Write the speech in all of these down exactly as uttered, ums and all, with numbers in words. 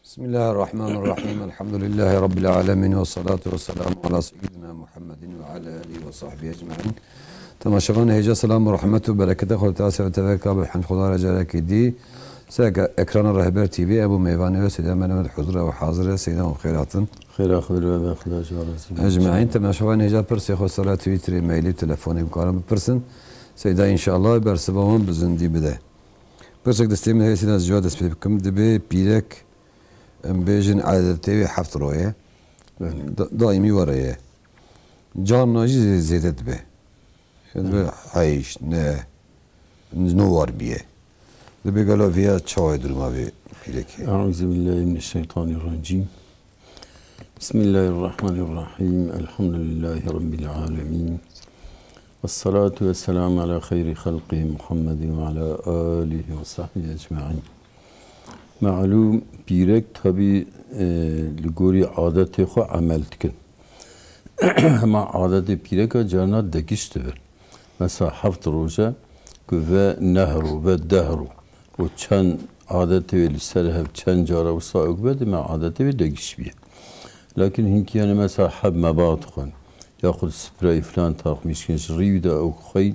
Bismillahirrahmanirrahim. Elhamdülillahi Rabbil alemin ve salatu ve selamu ala seyyidina Muhammedin ve ala alihi ve sahbihi ecmain. Temaşevan hêja selam û rehmet û berekete xwe li tasê ve teveka bi hemd Xweda re carekê dî. Seke ekrana Rehber T V ev û mêvanê ve Seyda Mehmet huzur ew hazir e. Seyda û xêr hatin. Xêra xwe li we be, Xweda ji we razî be. Ecmain temaşevan hêja pirsê xwe sera Twitterê, mailî, telefonê bikarin bipirsin. Seyda înşallah bersiva wan bi zindî bide. Pirsek destê min heye Seyda ez ji we dest pê bikim. Dibê pîrek em bêjin edetê wê heft roye. Belê. Da-, daîmî were ye. Carna jî zê-, zêde dibe. Dibe heyş, ne, no war biye. Dibe gelo viya çawa ye duruma vê pîrekê? Eûzubillahimineşşeytanirracîm. Bismillahirrahmanirrahîm. Elhamdülillahi Rabbil alemin. Vessalatu vesselamu ala xeyrî xelqî Muhammedin ve ala alihi ve sahbihi ecmaîn. Malûm pîrek tabî, e, li gorî adetê xwe emel dikin. Hema adetê pîreka carna degiş dibe. Mesela heft roje ku ve neh ro, ve deh ro û çend adetê wê li ser hev çend cara wisa ew bibe, dime adetê wê degiş biye. Lakin hinkî yani mesela heb meba dixwin, yaxud sprey filan takmîş kin, ji rî wî de ew xwey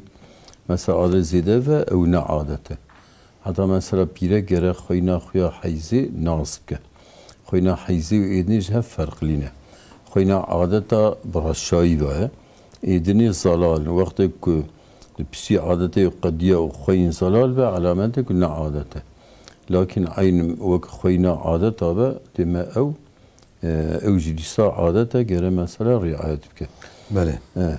mesela adet zêde ve ew ne adet e. Heta mesela pîrek gere xweyna xwe ya heyzê nas bike. Xweyna heyzê û êdinê ji hev ferqlî ne. Xweyna adeta bi reşayî ve ye. Êdinê zelal in. Wextê ku li piştî adetê qediya û xweyên zelal be, elametê ku ne adet e. Lakin eyn wek xweyna adeta be, dê me ew, e, ew jî dîsa adet e, gere mesela riayet bike. Belê. E.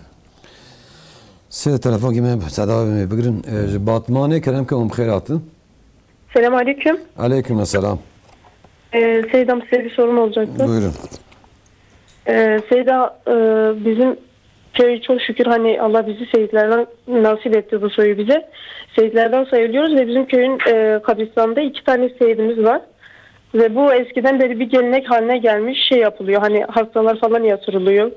Sê telefonkî me sedayê me bigirin. E, ji Batmanê kerem ke hûn bi xêr hatin. Selam aleyküm. Aleyküm selam. Ee, Seyda, size bir sorum olacaktı. Buyurun. Ee, Seyda, e, bizim köy çok şükür hani Allah bizi Seyitlerden nasip etti bu soyu bize. Seyitlerden sayılıyoruz ve bizim köyün, e, kabristanında iki tane seyidimiz var. Ve bu eskiden beri bir gelenek haline gelmiş, şey yapılıyor, hani hastalar falan yatırılıyor,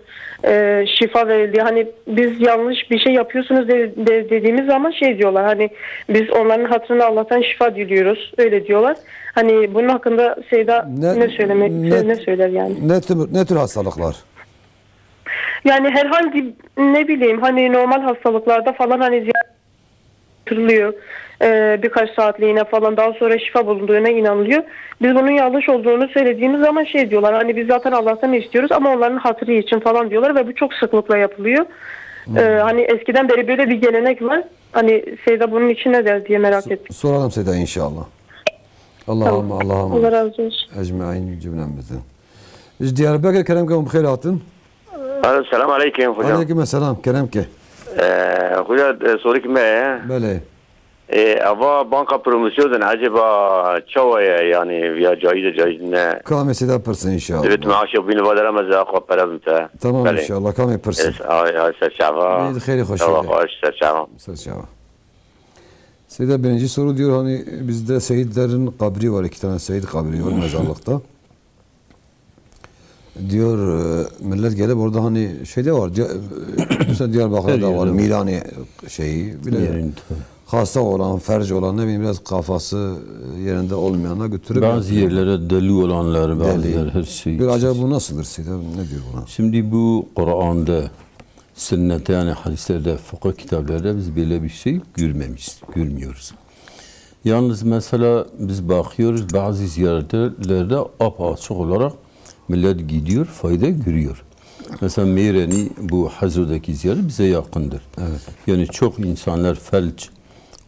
e, şifa veriliyor. Hani biz yanlış bir şey yapıyorsunuz de, de- dediğimiz zaman şey diyorlar, hani biz onların hatırına Allah'tan şifa diliyoruz, öyle diyorlar. Hani bunun hakkında Seyda Ne, ne söylemek, ne, ne söyler yani? Ne tür, ne tür hastalıklar? Yani herhangi, ne bileyim, hani normal hastalıklarda falan hani ziyaret yatırılıyor, e, birkaç saatliğine falan, daha sonra şifa bulunduğuna inanılıyor. Biz bunun yanlış olduğunu söylediğimiz zaman şey diyorlar, hani biz zaten Allah'tan istiyoruz ama onların hatırı için falan diyorlar ve bu çok sıklıkla yapılıyor. E, hani eskiden beri böyle bir gelenek var. Hani Seyda bunun için ne der diye merak ettik. Soralım Seyda inşallah. Allah'a Tamam. Allah'a Allah razı olsun. Ecmaîn cümlemizden. Ji Diyarbekir kerem ke hûn bi xêr hatin. Alo, selam aleyküm hocam. Aleyküm selam, kerem ke. Ee, hoca, e, soru kime? Belê. E, ava banka promosyon din, acaba çawa ye, yani ya caiz e, caiz ne? Kamê Seyda pirsin inşallah. Divêt maaşa bin vadara meze akwa para bite. Tamam Belê. inşallah, kamê pirsin. Es, ay, ay, ser çava. Bî xêrê xweşî Çava be. xweş, ser çava. Ser çava. Seyda birinci soru diyor, hani bizde seyitlerin kabri var, iki tane seyit kabri var mezarlıkta. Diyor, e, millet gelip orada hani şeyde var, Diya- mesela Diyarbakır'da Her var, yerde var. Mîranê şeyi, bile Yerinde. hasta olan, felç olan, ne bileyim biraz kafası yerinde olmayanlar götürüp Bazı yapıyor. yerlere deli olanlar, bazı Deli. yer her şey Bir için. acaba bu nasıldır Seyda? Ne diyor buna? Şimdi bu Kur'an'da, sünnette yani hadislerde, fıkıh kitaplarda biz böyle bir şey görmemişiz, görmüyoruz. Yalnız mesela biz bakıyoruz bazı ziyaretlerde apaçık olarak millet gidiyor, fayda görüyor. Mesela Meyreni bu Hazo'daki ziyaret bize yakındır. Evet. Yani çok insanlar felç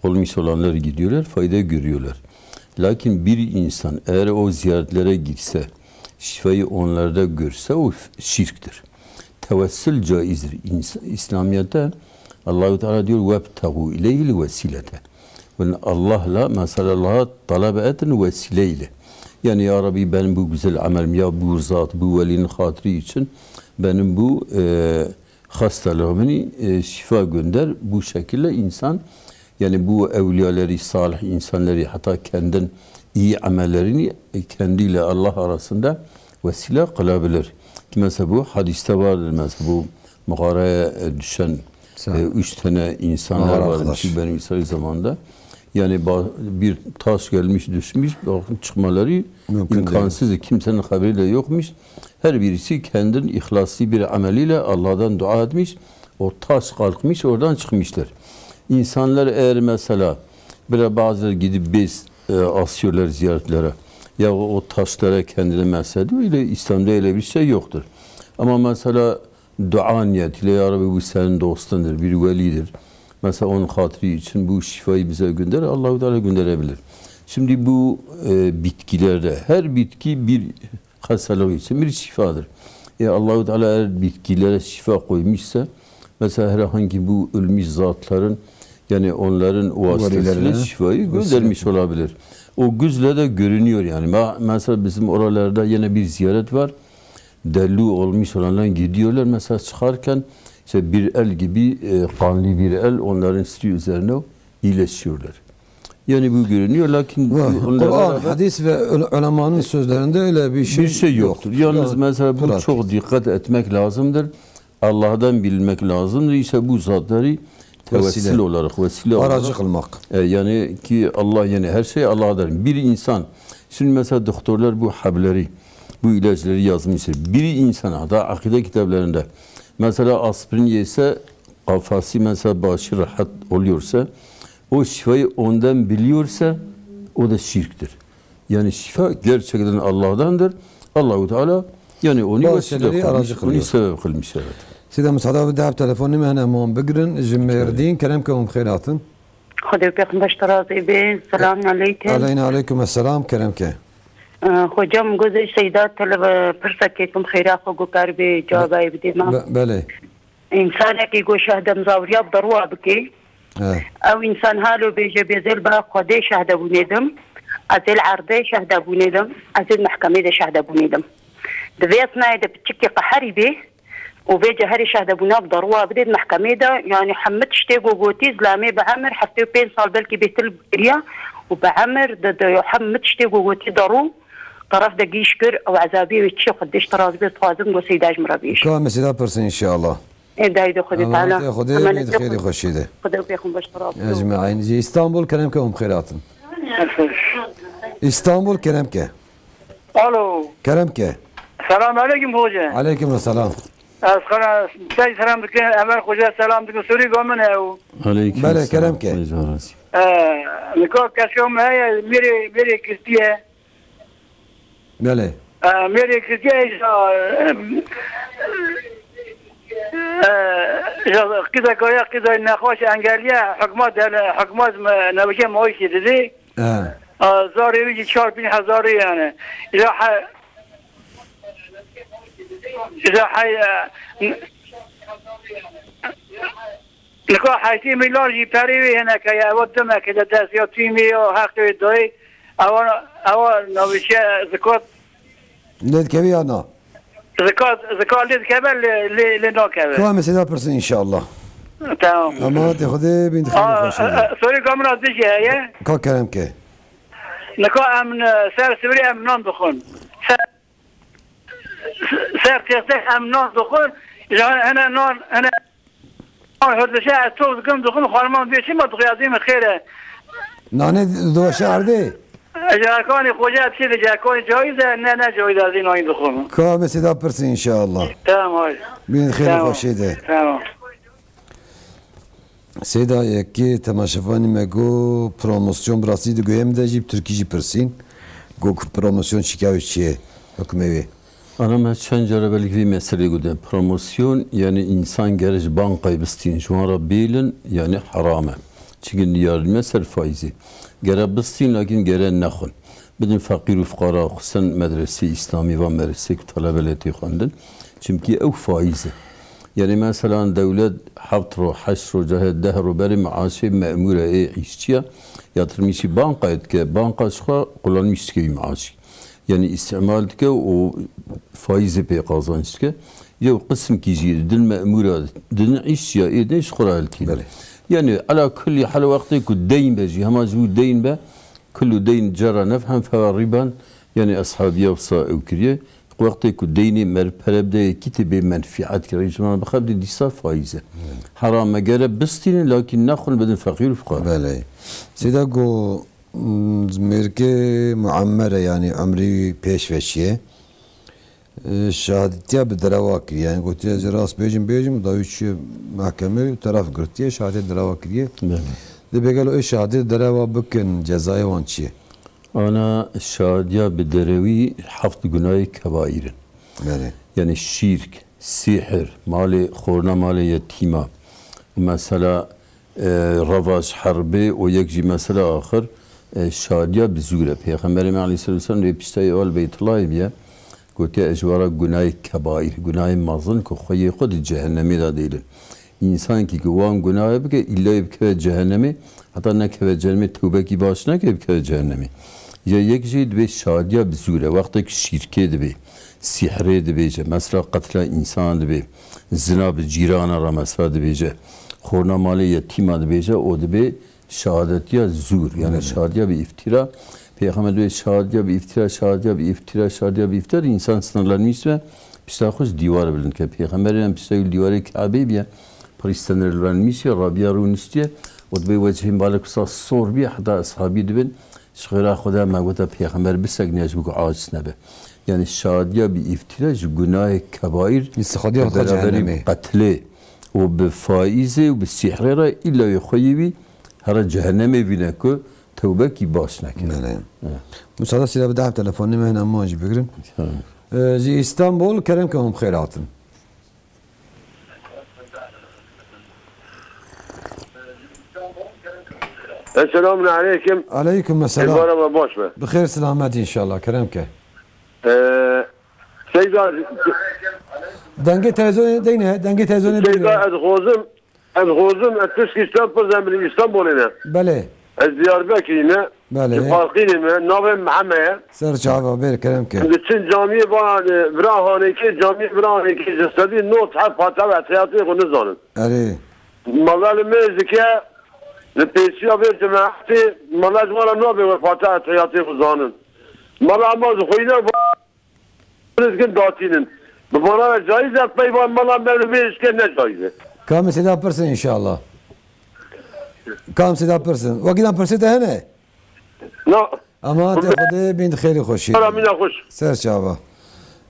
olmuş olanlar gidiyorlar, fayda görüyorlar. Lakin bir insan eğer o ziyaretlere gitse, şifayı onlarda görse o f- şirktir. Tevessül caizdir. İns- İslamiyet'te Allahu Teala diyor, "Vebtegu ileyhil vesilete." Yani Allah'la, mesela Allah'a talep edin vesileyle. Yani ya Rabbi benim bu güzel amelim, ya bu zat, bu velinin hatırı için benim bu e, hastalığımı e, şifa gönder. Bu şekilde insan, yani bu evliyaları, salih insanları, hatta kendin iyi amellerini e, kendiyle Allah arasında vesile kılabilir. Ki mesela bu hadiste vardır, mesela bu mağaraya e, düşen Sen- e, üç tane insanlar Mağara varmış arkadaş. Beni İsrail zamanında. Yani ba-, bir taş gelmiş düşmüş, bakın çıkmaları Mümkün değil. imkansız. Kimsenin haberi de yokmuş. Her birisi kendin ihlaslı bir ameliyle Allah'tan dua etmiş. O taş kalkmış, oradan çıkmıştır. İnsanlar eğer mesela böyle bazıları gidip bez, e, asıyorlar ziyaretlere. Ya o, o taşlara kendine mesediyor. Öyle İslam'da öyle bir şey yoktur. Ama mesela dua niyetiyle, "Ya Rabbi, bu senin dostundur, bir velidir. Mesela onun hatırı için bu şifayı bize gönder." Allahu Teala gönderebilir. Şimdi bu, e, bitkilerde her bitki bir hastalık için bir şifadır. E, Allahu Teala eğer bitkilere şifa koymuşsa, mesela herhangi bu ölmüş zatların, yani onların vasıtasıyla Velilerine şifayı göndermiş olabilir. O gözle de görünüyor yani. Ma-, mesela bizim oralarda yine bir ziyaret var. Deli olmuş olanlar gidiyorlar. Mesela çıkarken işte bir el gibi, e, kanlı bir el onların üstü üzerine iyileşiyorlar. Yani bu görünüyor, lakin Var. onunla Kur'an, beraber hadis ve ul-, ulemanın sözlerinde öyle bir şey bir şey yoktur. yoktur. Yalnız Yani mesela bu pırak. çok dikkat etmek lazımdır. Allah'tan bilmek lazımdır. İşte bu zatları tevessül Vesile. olarak, vesile Aracı olarak, kılmak. e, yani ki Allah, yani her şey Allah'tan. Bir insan, şimdi mesela doktorlar bu hableri, bu ilaçları yazmıştır. Bir insan, hatta akide kitaplarında, mesela aspirin yese, kafası, mesela başı rahat oluyorsa, o şifayı ondan biliyorsa, o da şirktir. Yani şifa gerçekten Allah'tandır. Allahu Teala yani onu Bazı vesile şeyleri kılmış, aracı onu kılıyor. sebep kılmış, evet. Seyda, müsaade bir daha telefon nime hene muan bigirin. Ji Mêrdîn, kerem ke hûn bi xêr hatin. Xwedê pêxembeş te razî be. Selamun aleykum. Aleyna aleykum esselam, kerem ke. Ee, hocam, gozê Seyda televe pirsekê kim xêra xwe gukar be, cevabê bidê me. Be-, belê. Însanekî ku şehde mizawiriya bi derûa bike, He. ew însan halo bêje bêzêl be Xwedê şehdebûnê dim, ez ê li erdê şehdebûnê dim, ez ê li mehkemê de şehdebûnê dim. Di vê esnayê de piçikî qeherî bê û bêje herê şehdebûna bi derûa bidê di mehkemê de, yanî hemû tiştê ku gotî, zilamê bi emir heftê û pênc sal belkî bêtir li bikiriya û bi emir di, di hemû tiştê ku gotî derû, teref de gîş kir, ew ezabiyê wê çi Xwedê ji te razî be, dixwazim ku Seyda ji min re bêje. Ka me Seyda pirsin inşallah. Ê dayê de Xwedê Teala. Emanetê Xwedê, emanet Xwedê xweşî de. Xwedê pê xwe baş xirab. Ecmaîn. Ji Îstanbul kerem ke hûn bi xêr hatin. Îstanbul kerem ke. Alo. Kerem ke. Selam aleyküm hoca. Aleyküm selam. Ez xana te selam dikim, Emer Xoca selam dikim. Sûrî go min ew. Aleyküm Belê, selam. kerem ke. Ee, nika keşka me heye, mêrê, mêrê girtiye. Belê. Ee, mêrê girtiye ji, ee, ji qîza kaya, qîza nexweş engeliye, hikmat, hikmat newçe maaşê didî. Ee. Ee, zarê wî jî çar pênc hezarî yani. Ji he-, ji hey-, ee, Nika heytî milyar jî perê wê hineke ye, ewa dimeke de dest ya tîmê ya heqê wê dayê, ewa, ewa navîşe zikat. Lê dikeve ya na? Zikat, zikat lê dikeve, lê, lê, lê nakeve. Ka em ê sêda pirsin inşallah. Tamam. Emanetê Xwedê bin, xêrê Aa, xweşî e, de. e, sorê ka min a dijî heye. Ka kerem ke. Nika em, e, ser sivirê em nan dixwin. Ser Ser têxtê em nan dixwin, ji hene nan, hene nan hurdişe ez tok dikim, dixwim, xanima min bê çima dixwe, ez ê min xêr e. Nanê didoşe erdê? Ji hekanî xweca dişê de, ji hekanî cayîz e, ne, ne cayîz e, ez ê nayî dixwim. Ka me sêda pirsin inşallah. Tamam, hay. Bin xêr Tamam. xweşê de. Tamam. Seyda, yekê temaşevanî me got, promosyon bi rastî di guhê min de jî bi tirkî jî pirsîn. Got, promosyon çi ke ew çi ye, hukmê wê? Ana me çend cara belkî vî meselê gotin. Promosyon, yani insan gere ji bankayê bistîn, ji wan re bêlin, yani heram e. Çimkî diyar me ser faîzê. Gere bistîn, lakin gere nexwin. Bidin feqîr û fuqara, xusûsen medresê îslamî, van medresê ku talebe lê tê xwendin. Çimkî ew faîz e. Yani mesela dewlet heft ro, heşt ro, cahê deh ro berê maaşê memûra ê îşçiya yatırmışî bankayê dike, banka ji xwe kullanmış dike wî maaşî. Yani îstîmal dike û faîzê pê qazanç dike. Yew qismkî jî din memûra, din îşçiya ê din ji xwe re hiltîne. Belê. Yani ela kullî hal wextê ku deyn be jî, hema ji bo deyn be, Kullu deyn cerra nef'en fela riban, yani eshabiya wisa ew kiriye, Wextê ku deynê meriv pere bide yekî tê bê menfîet kir. Ji wan bixebitî dîsa faiz e. Hera me gere bistînin, lakîn nexwin bidin feqîr û fuqara. Belê. Seyda ku, m, mêrkê muemmer e, yanî emrî pêş ve çiye. E, şahadetiya bi derewa kiriye. Yani gotiye ez ê rast bêjim, bêjim, da wî çi mehkemê û teref girtiye, şahadetiya derewa kiriye. Belê. Dibê gelo ê şahadetiya derewa bikin, cezayê wan çi ye? Ana şahadiya bi derewî heft gunayê kebaîr in. Belê. Yani şîrk, sîhir, malê xorna, malê yetîma. Mesela, e, revaş, herbê û yek jî mesela axir, e, şahadiya bi zûr e. Pêxemberê me aleyhisselatu vesselam lê pişta ewal Beytullahê bîye. Gotiye, ez ji we re gunayê kebaîr, gunayê mezin ku xweyê xwe di cehennemê de dêlin. Însankî ku wan gunayê bike, îlla yê bikeve cehennemê, heta nekeve cehennemê, tewbekî baş neke, bikeve cehennemê. Ya yek jî dibê şadiya bi zû re, wextek şîrkê dibê, sîhrê dibêje, mesela qetla însan dibê, zina bi cîrana re mesela dibêje, xorna malê yetîma dibêje, o dibê şahadetiya zûr, yani Belê. şahadiya bi îftira. Pêxember dibê şahadiya bi îftira, şahadiya bi îftira, şahadiya bi îftira, însan sinirlenmîş be, pişta xwe ji dîwar bilind ke. Pêxemberê em pişta wî li dîwarê Kabe bîye, pirî sinirlenmîş ye, rabiya rûniştiye, û dibê wecihê malek wisa sor bîye, heta eshabî dibin, ji xêra Xwedê me gota Pêxember bisekiniya ji bo ku aciz nebe. Yani şahadiya bi îftira ji gunahê kebaîr, Îstixadiya bi xwe beraberî cehennemê. Qetlê û bi faîzê û bi sîhrê re îlla wê xweyê wî here cehennemê bîne ku tewbekî baş neke. Belê. Evet. Musada sîra bide em telefonê me hene, em jî bigirin. Tamam. Ee, ji Îstanbul, kerem ke hûn bi xêr hatin. Esselamun aleyküm. Aleyküm esselam. Êvara me baş be. Bi xêr selamet inşallah, kerem ke. Ee, Seyda, Dengê televizyonê deyne, dengê televizyonê Seyda, deyne. ez xozim, ez xozim, ez tişkî ser pirzem li Îstanbulê ne. Belê. Ez Diyarbekirî ne. Belê. Ji Farqînê me, navê Miheme ye. Ser çava, bêr kerem ke. Diçin camiyê ba, e, vira Hanêkê, camiyê vira Hanêkê ji sedî not heb patev etiyatê xwe nizanin. Erê. Mala li mêzike, li pêşiya vê cemaetê, mala ji wan re nabe we patev etiyatê xwe zanin. Mala ema ji xwîna ba-, Rizgin datînin. Bi vana re caiz e, peyva mala me li vê işke ne caiz e. Kam sêda pirsin inşallah. Kam sêda pirsin. Wekî dan pirsê te hene? Na. Ama te Xwedê bin xêrî xweşî. Ara mina xweş. Ser çava.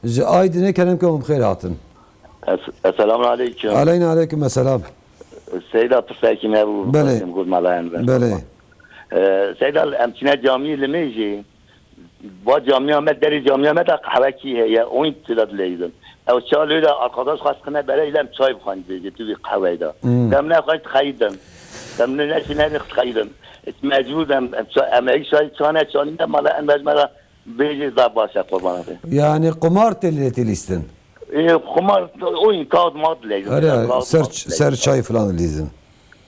Ji Aydinê kerem ke hûn bi xêr hatin. Es-, Esselamu aleyküm. Aleyna aleyküm esselam. Seyda, pirsekî me bû, Belê. Em got melayan be. Belê. Ee, Seyda, em çine camiyê li mêjê. Va camiya me, derê camiya me de qehwekî heye, oyun tira dileydim. Ew çal öyle arkadaş xwest xine bere ile em çay bixwin dibêje, tu vî qehweyê de. Hmm. Dem ne xwest xeyidin. Dem ne neşî ne xeyidin. Mecbur dem, em ça-, em ey çay çane çanî de mala em mecmera bêje da baş e, qurbana be. Yani qumar tê lê tê lîstin? E, qumar, oyun, kağıt mağıt dileydim. Öyle, Kağıt ser, mağıt dileydim. Ser çay falan lîzin.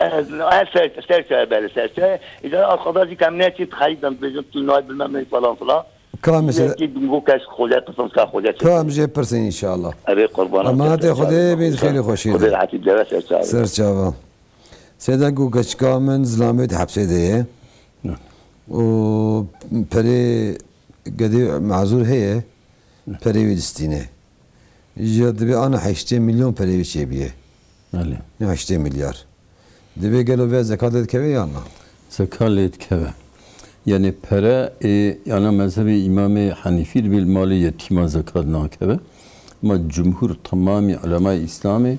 Ez, ez ser, ser çaya beri, ser çaya. Îcar arkadaşî ke em ne çi dixeyîdin, dibêjin tu nayê bilmem ne falan filan. Ka mesela Yekî bu kes xoca, qism ka xoca çekti. Ka em jê pirsin inşallah. Erê qurbana. Emanetê Xwedê bê, xêrê xweşî de. Xwedê rehetî bide, ser çaya. Ser çava. Seyda ku keçika min zilamê di hepsê de ye. Ne. Û perê gedê mazûr heye, perê wî distîne. Ji dibê ana heştê milyon perê wî çêbîye. Belê. Ya heştê milyar. Dibê gelo vê zekat lê dikeve ya na? Zekat lê dikeve. Yani pere, e, yana mezhebê Îmamê Henîfî dibê li malê yetîma zekat nakeve. Ma cumhur, temamî ulemayê Îslamê,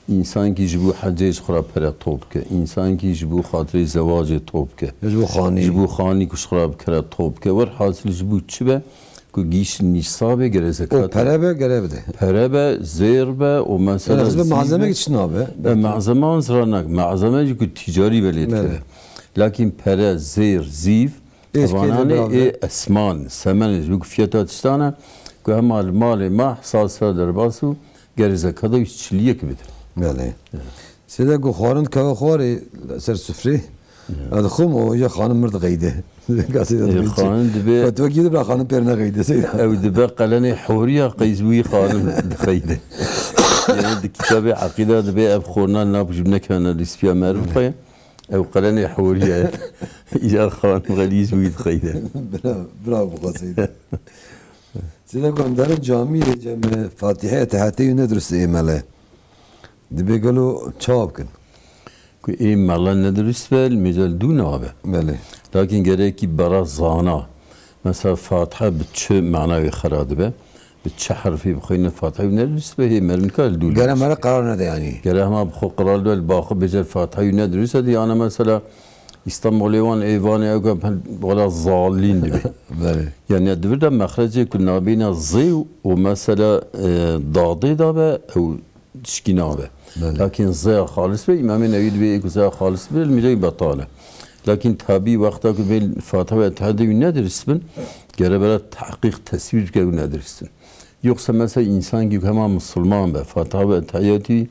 însankî ji bo hecê ji xwe re pere top bike, însankî ji bo xatirê zewacê top bike, Ji bo xanî. ji bo xanî ku ji xwe re bikere top bike. Werhasil ji bo çi be? Ku gihîşt nîsabê gere zekat O pere be, gere bide. Pere be, zêr be, o mesela Yani hizmet zî malzeme be. Hiç nabe. E, malzeme an zira nak. Malzeme jî ku ticarî be lê dikeve. Belê. Lakin pere, zêr, zîv, Êskê de evananê birabe. ê esman, semen, ji bo ku fiyata tiştana, ku hema li malê ma hesab ser derbas û gere zekata wî çiliyek bide. Belê. Evet. Sêde ku xwarin dikeve xwarê ser sufrê. Ya. Ez dixwim û ya xanim mir dixeyde. Ê, xanim dibe Fetwekî dibra xanim pêr nexeyde, seyda. Ew dibe qelenê horiya qeyz wî xanim dixeyde. Yani di kitabê eqîda dibe ev xorna nab ji nekevne lîspiya meriv xwe. Ew qelenê horiya ye. Îcar xanim xelî ji wî dixeyde. Bravo, bravo, seyda. Sîda ku em derin camiyê cem Fatîhe Etehiyatê wî ne dirust ê mele. Dibê gelo çawa bikin? Ku ê mele ne dirust be, li mêja li dû nabe. Belê. Lakin gerekî bera zana. Mesela Fatiha bi çi mana wê xera dibe? Bi çi herfê bixwîne Fatiha wî ne dirust be, hê meriv nikare li dû li Gere mêj mere ke. Qerar nede yanî. Gere hema bi xwe qerar dibe, li ba xwe bêje Fatiha wî ne dirust e, diyana mesela Îstanbulê wan ê vanê ew ke wela zalîn dibe. Belê. Yani ya divir de mexrecê ku nabîna zê û mesela, e, dadê de be ew tişkî nabe. Belê. Lakin zêya xalis be, Îmamê Newî dibê ê ku zêya xalis be, li mêjek betal e. Lakin tabî wexta ku bê Fatiha ve Etehiyatê wî ne dirist bin, gere bera tehqîq teswîr bike û ne dirist bin. Yoksa mesela însankî ku hema misilman be, Fatiha ve Etehiyatî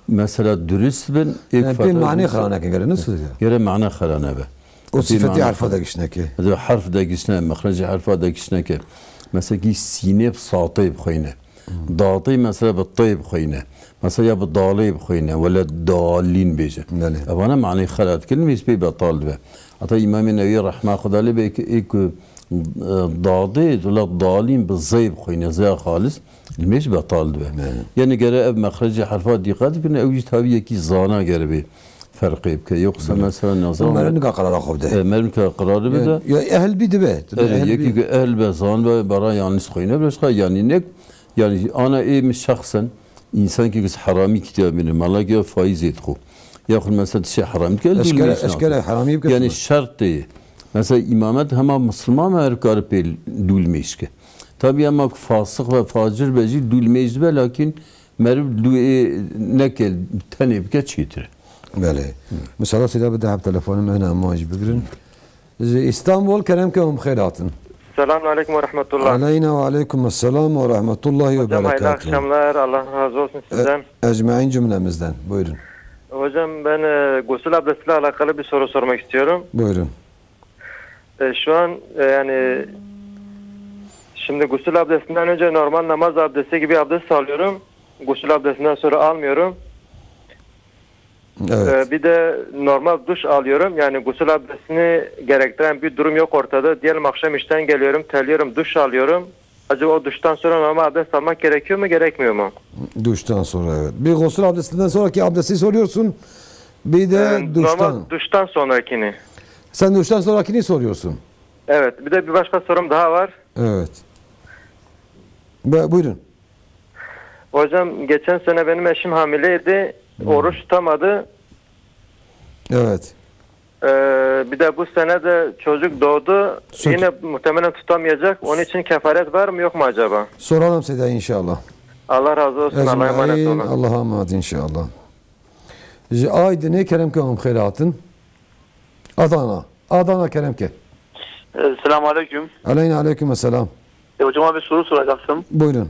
mesela dirist bin, ê ku Yani pê Fatiha manê dirist xera neke gere, ne soz ya? Gere mana xera nebe. O Pê sifetê mana herfa xera. de giş neke. Hadi herf de giş ne, mexrecê herfa de giş neke. Mesela kî sînê bi satê bixweyne. Datê mesela bi tê bixweyne. Mesela ya bi dalê bixweyne. Wele dalîn bêje. Belê. Evana manê xera dikin, mêj pê betal dibe. Heta Îmamê Newî rehma Xuda lê be ki ê ku, e, dadê, wele dalîn bi zê bixweyne, zêya xalis, li mêj betal dibe. Belê. Yani gere ev mexrecê herfa dîqet bikin, ew jî tabî yekî zana gere bê ferqê bike. Yoksa Belê. mesela Û nazan meriv nika qerara xwe bide. E, meriv nika qerarê bide. Ya, ya ehl bî dibe. Erê, Ehl yekî bî. ku ehl be, zan be, bera yanlış xweyne, beşka yani nek, yani ana ê min şexsen, însankî ku heramî kitiya bîne, malek ya faîzê dixwe. Ya xwe mesela tiştê heramî dike, Eşkere, dûl mêj eşkere nake. heramî bike Yani şima. şert tê. Mesela îmamet hema misilman me her kar pê dûl mêj ke. Tabii ama ku fasik ve facir be jî dûl mêj dibe, lakin meriv dû ê neke tenê bike çêtir e. Belê. Misala seyda bide hep telefonê me hene em wan jî bigirin. Ji Îstanbul kerem ke hûn bi xêr hatin. Selamun aleyküm ve rahmetullah. Aleyna ve aleyküm selam ve rahmetullahi ve Hocam hayırlı berekatuhu. akşamlar. Allah razı olsun E, sizden. ecmaîn cümlemizden. Buyurun. Hocam ben e, gusül abdestiyle alakalı bir soru sormak istiyorum. Buyurun. E, şu an e, yani şimdi gusül abdestinden önce normal namaz abdesti gibi abdest alıyorum. Gusül abdestinden sonra almıyorum. Evet. Ee, bir de normal duş alıyorum. Yani gusül abdestini gerektiren bir durum yok ortada. Diyelim akşam işten geliyorum, terliyorum, duş alıyorum. Acaba o duştan sonra normal abdest almak gerekiyor mu, gerekmiyor mu? Duştan sonra, evet. Bir gusül abdestinden sonraki abdesti soruyorsun. Bir de Ee, duştan. normal duştan sonrakini. Sen duştan sonrakini soruyorsun. Evet, bir de bir başka sorum daha var. Evet. Be- buyurun. Hocam geçen sene benim eşim hamileydi. Oruç tutamadı. Evet. Ee, bir de bu sene de çocuk doğdu. Süt. Yine muhtemelen tutamayacak. Onun için kefaret var mı yok mu acaba? Soralım size inşallah. Allah razı olsun. Allah'a emanet Ecmaîn, olun. Allah'a emanet inşallah. Ji Aydinê kerem ke hûn bi xêr hatin. Adana. Adana kerem ke. Ee, Selamun aleyküm. Aleyna aleyküm selam. E, hocama bir soru soracaktım. Buyurun.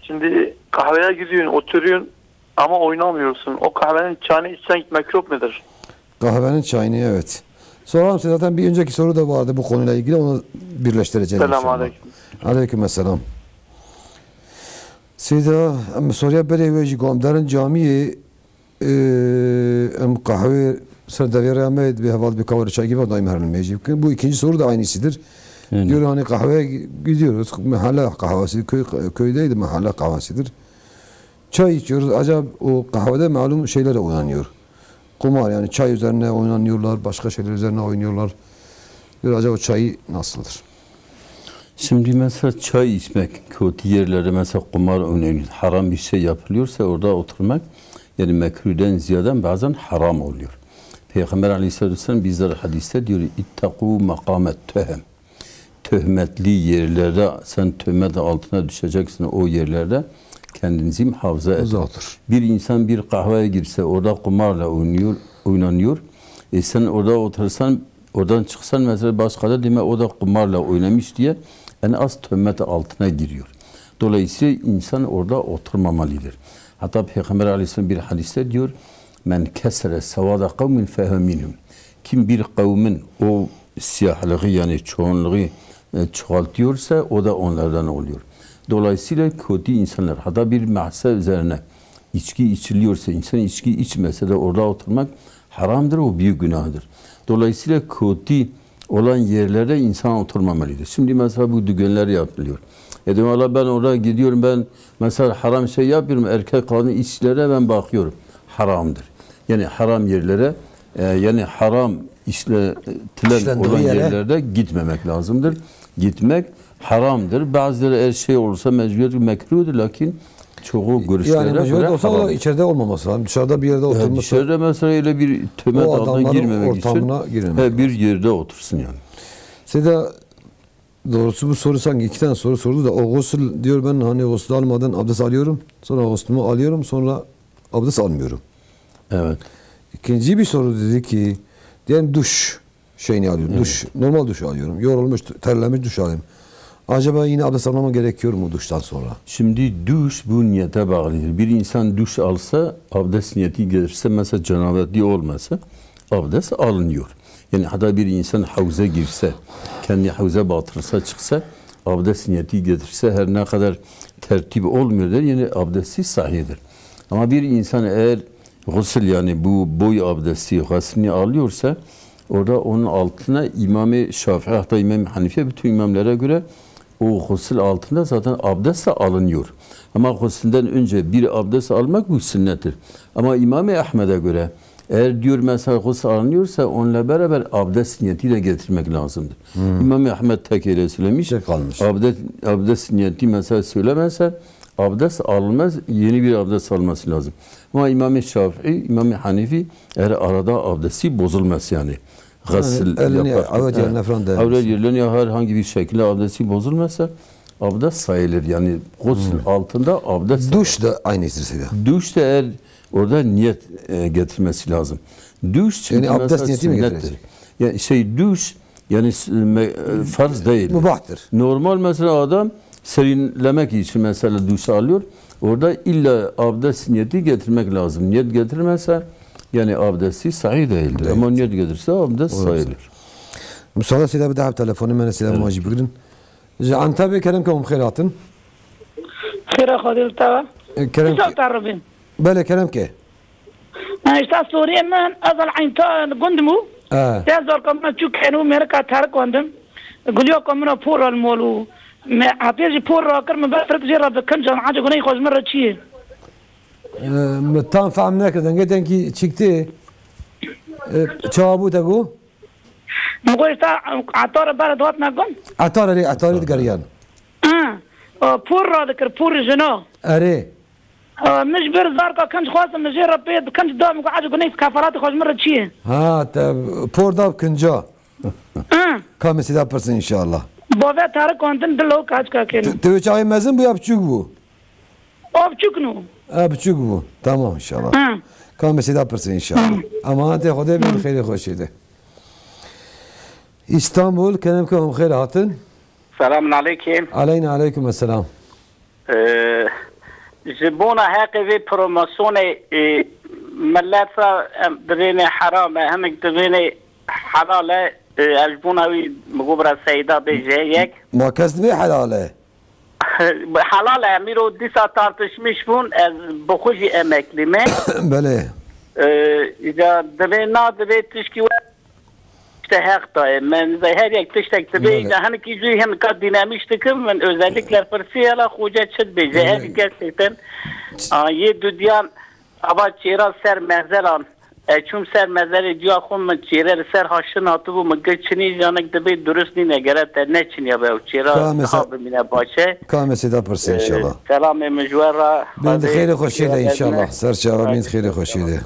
Şimdi kahveye gidiyorsun, oturuyorsun ama oynamıyorsun. O kahvenin çayını içsen gitmek yok mudur? Kahvenin çayını, evet. Soralım size, zaten bir önceki soru da vardı bu konuyla ilgili, onu birleştireceğiz Selamun inşallah. aleyküm. Aleyküm selam. Seyda, em soruya berê wê jî gom derin camiyê, e, em qehwê ser devê rê me dibê heval dibê kawir çay gibi daim her mecî bikin. Bu ikinci soru da aynısıdır. Yani. Diyor hani kahveye gidiyoruz. Mahalle kahvesi, köy, köydeydi, mahalle kahvesidir. Çay içiyoruz. Acaba o kahvede malum şeyler oynanıyor. Kumar yani çay üzerine oynanıyorlar, başka şeyler üzerine oynuyorlar. Diyor acaba o çayı nasıldır? Şimdi mesela çay içmek, kötü yerlerde mesela kumar oynanıyor, haram bir şey yapılıyorsa orada oturmak yani mekruhden ziyade bazen haram oluyor. Peygamber aleyhisselatü vesselam bizlere hadiste diyor, "İttaku makamet töhem." Töhmetli yerlerde sen töhmet altına düşeceksin, o yerlerde kendinizi muhafaza edin. Uzak dur. Bir insan bir kahveye girse orada kumarla oynuyor, oynanıyor. E sen orada otursan, oradan çıksan mesela başkada deme o da kumarla oynamış diye en az töhmet altına giriyor. Dolayısıyla insan orada oturmamalıdır. Hatta Peygamber aleyhisselam bir hadiste diyor, "Men kesere sevada kavmin fehuve minhum." Kim bir kavmin o siyahlığı yani çoğunluğu e, çoğaltıyorsa o da onlardan oluyor. Dolayısıyla kötü insanlar, hatta bir mahse üzerine içki içiliyorsa, insan içki içmese de orada oturmak haramdır, o büyük günahdır. Dolayısıyla kötü olan yerlerde insan oturmamalıdır. Şimdi mesela bu düğünler yapılıyor. E dedim, "Valla ben oraya gidiyorum, ben mesela haram şey yapıyorum, erkek kadın işçilere ben bakıyorum." Haramdır. Yani haram yerlere, e, yani haram işletilen İşlendiği olan yere. yerlerde gitmemek lazımdır. Gitmek haramdır. Bazıları her şey olursa mecburiyet mekruhdur, lakin çoğu görüşlerde Yani mecburiyet göre olsa o da haramdır. içeride olmaması lazım. Dışarıda bir yerde Ya oturması. dışarıda mesela öyle bir töhmet O altına adamların girmemek için ortamına girmemek he, bir lazım. yerde otursun yani. Seda, doğrusu bu soru sanki iki tane soru sordu da, o gusül diyor, ben hani gusül almadan abdest alıyorum. Sonra gusülümü alıyorum, sonra abdest almıyorum. Evet. İkinci bir soru dedi ki, diyelim duş şeyini alıyorum. Evet. Duş, normal duş alıyorum. Yorulmuş, terlemiş duş alayım. Acaba yine abdest almama gerekiyor mu duştan sonra? Şimdi duş bu niyete bağlıdır. Bir insan duş alsa, abdest niyeti gelirse, mesela cenabetli olmasa, abdest alınıyor. Yani hatta bir insan havuza girse, kendi havuza batırsa çıksa, abdest niyeti getirse, her ne kadar tertip olmuyor der, yine abdesti sahihdir. Ama bir insan eğer gusül, yani bu boy abdesti, gusülünü alıyorsa, orada onun altına İmam-ı Şafii, hatta İmam Hanife, bütün imamlara göre o gusül altında zaten abdest de alınıyor. Ama gusülden önce bir abdest almak bu sünnettir. Ama İmam-ı Ahmed'e göre eğer diyor mesela gusül alınıyorsa onunla beraber abdest niyetiyle getirmek lazımdır. İmam-ı Ahmed tek öyle söylemiş. Tek kalmış. Abdest, abdest niyeti mesela söylemezse abdest alınmaz, yeni bir abdest alması lazım. Ama İmam-ı Şafii, İmam-ı Hanifi eğer arada abdesti bozulmaz yani. Gusül Yani elini yapar. Evet, yani Evet. nefran değmez. Avret yerlerini ya herhangi bir şekilde abdesti bozulmazsa abdest sayılır. Yani gusül altında abdest Duş da aynı Seda. Duş da eğer orada niyet e, getirmesi lazım. Duş çünkü Yani abdest mesela niyeti mi sünnettir. getirecek? Yani şey duş yani s- me- e, farz değil. Mubahtır. Normal mesela adam serinlemek için mesela duş alıyor. Orada illa abdest niyeti getirmek lazım. Niyet getirmezse yani abdesti sahih değildir. Değil. Ama niyet getirse abdest Olmaz. sayılır. Müsaade Seda, bir daha telefonu, men Seda Evet. muhacir bigirin. Ji Antepê kerem ke hûn xêr hatin. Xêra Xwedê li te be. E, kerem Kisa ke. te ribîn. Belê, kerem ke. Îşte Sûriyê min, ez el Eynta gund bû. E. Te zorka min çû kenû mêrika terik wendim. Gulyoka min a por el mol û me hepê jî por rakir, min ber firik jê re bi kincan, ace guney xwe ji min re çi ye? E, min tam fehm nekir, dengê dengî çîk tê. E, çawa bû te got? Min got, îşte, etarê bere dihatine gund. Etarê lê, etarê digeriyan. Ha. O, por radikir, por jina. Erê. O, min ji ber zarka kinc xwestim, min jê re pê kinc da, min got, "Ecê, guney keferatê xwe ji min re çi ye?" Ha, te por da kinca. Ha. Ka min sida pirsin inşallah. Bavê terik andin dilo kaçka kên. Tu, tu çaxê mezin bû ya biçûk bû? O biçûk nû. E, biçûk bû. Tamam inşallah. Ha. Ka min sida pirsin inşallah. Emanetê Xwedê bin, xêrê xweşê de. İstanbul, kerem ke hûn xêr hatin. Selamun aleykum. Aleyna aleykum esselam. Ee, ji bona heqê vê promosyonê, e, millet re em divêne heram e, hinek divêne helal e, e, ez ji bona wî min got bira Seyda bêje yek. Ma kes divê helal e? Helal e, em îro dîsa tartişmiş bûn, ez bi xwe jî emeklî me. Belê. Ee, îca divê na divê tişkî we işte heq dayê. Min her yek tiştek dibê, Belê. Îca hinkî jî hinika dînamîş dikim, min özellikle pirsiye la xoce çi dibêje. Belê. Her kesê din, a, yê dudiyan ava çêra ser mezeran. E, çûm ser mezerê diya xwe, min çêre li ser haşin hatibû, min got çinî, janek dibê durust nîne, gere te neçiniya be û çêra Ka mesa- ha bimîne baş e. Ka mesêda pirse Ee, inşallah. Selamê min ji we re. Bin di Xwedê xêrê xweşê de inşallah. Ser çava bin di xêrê xweşê de.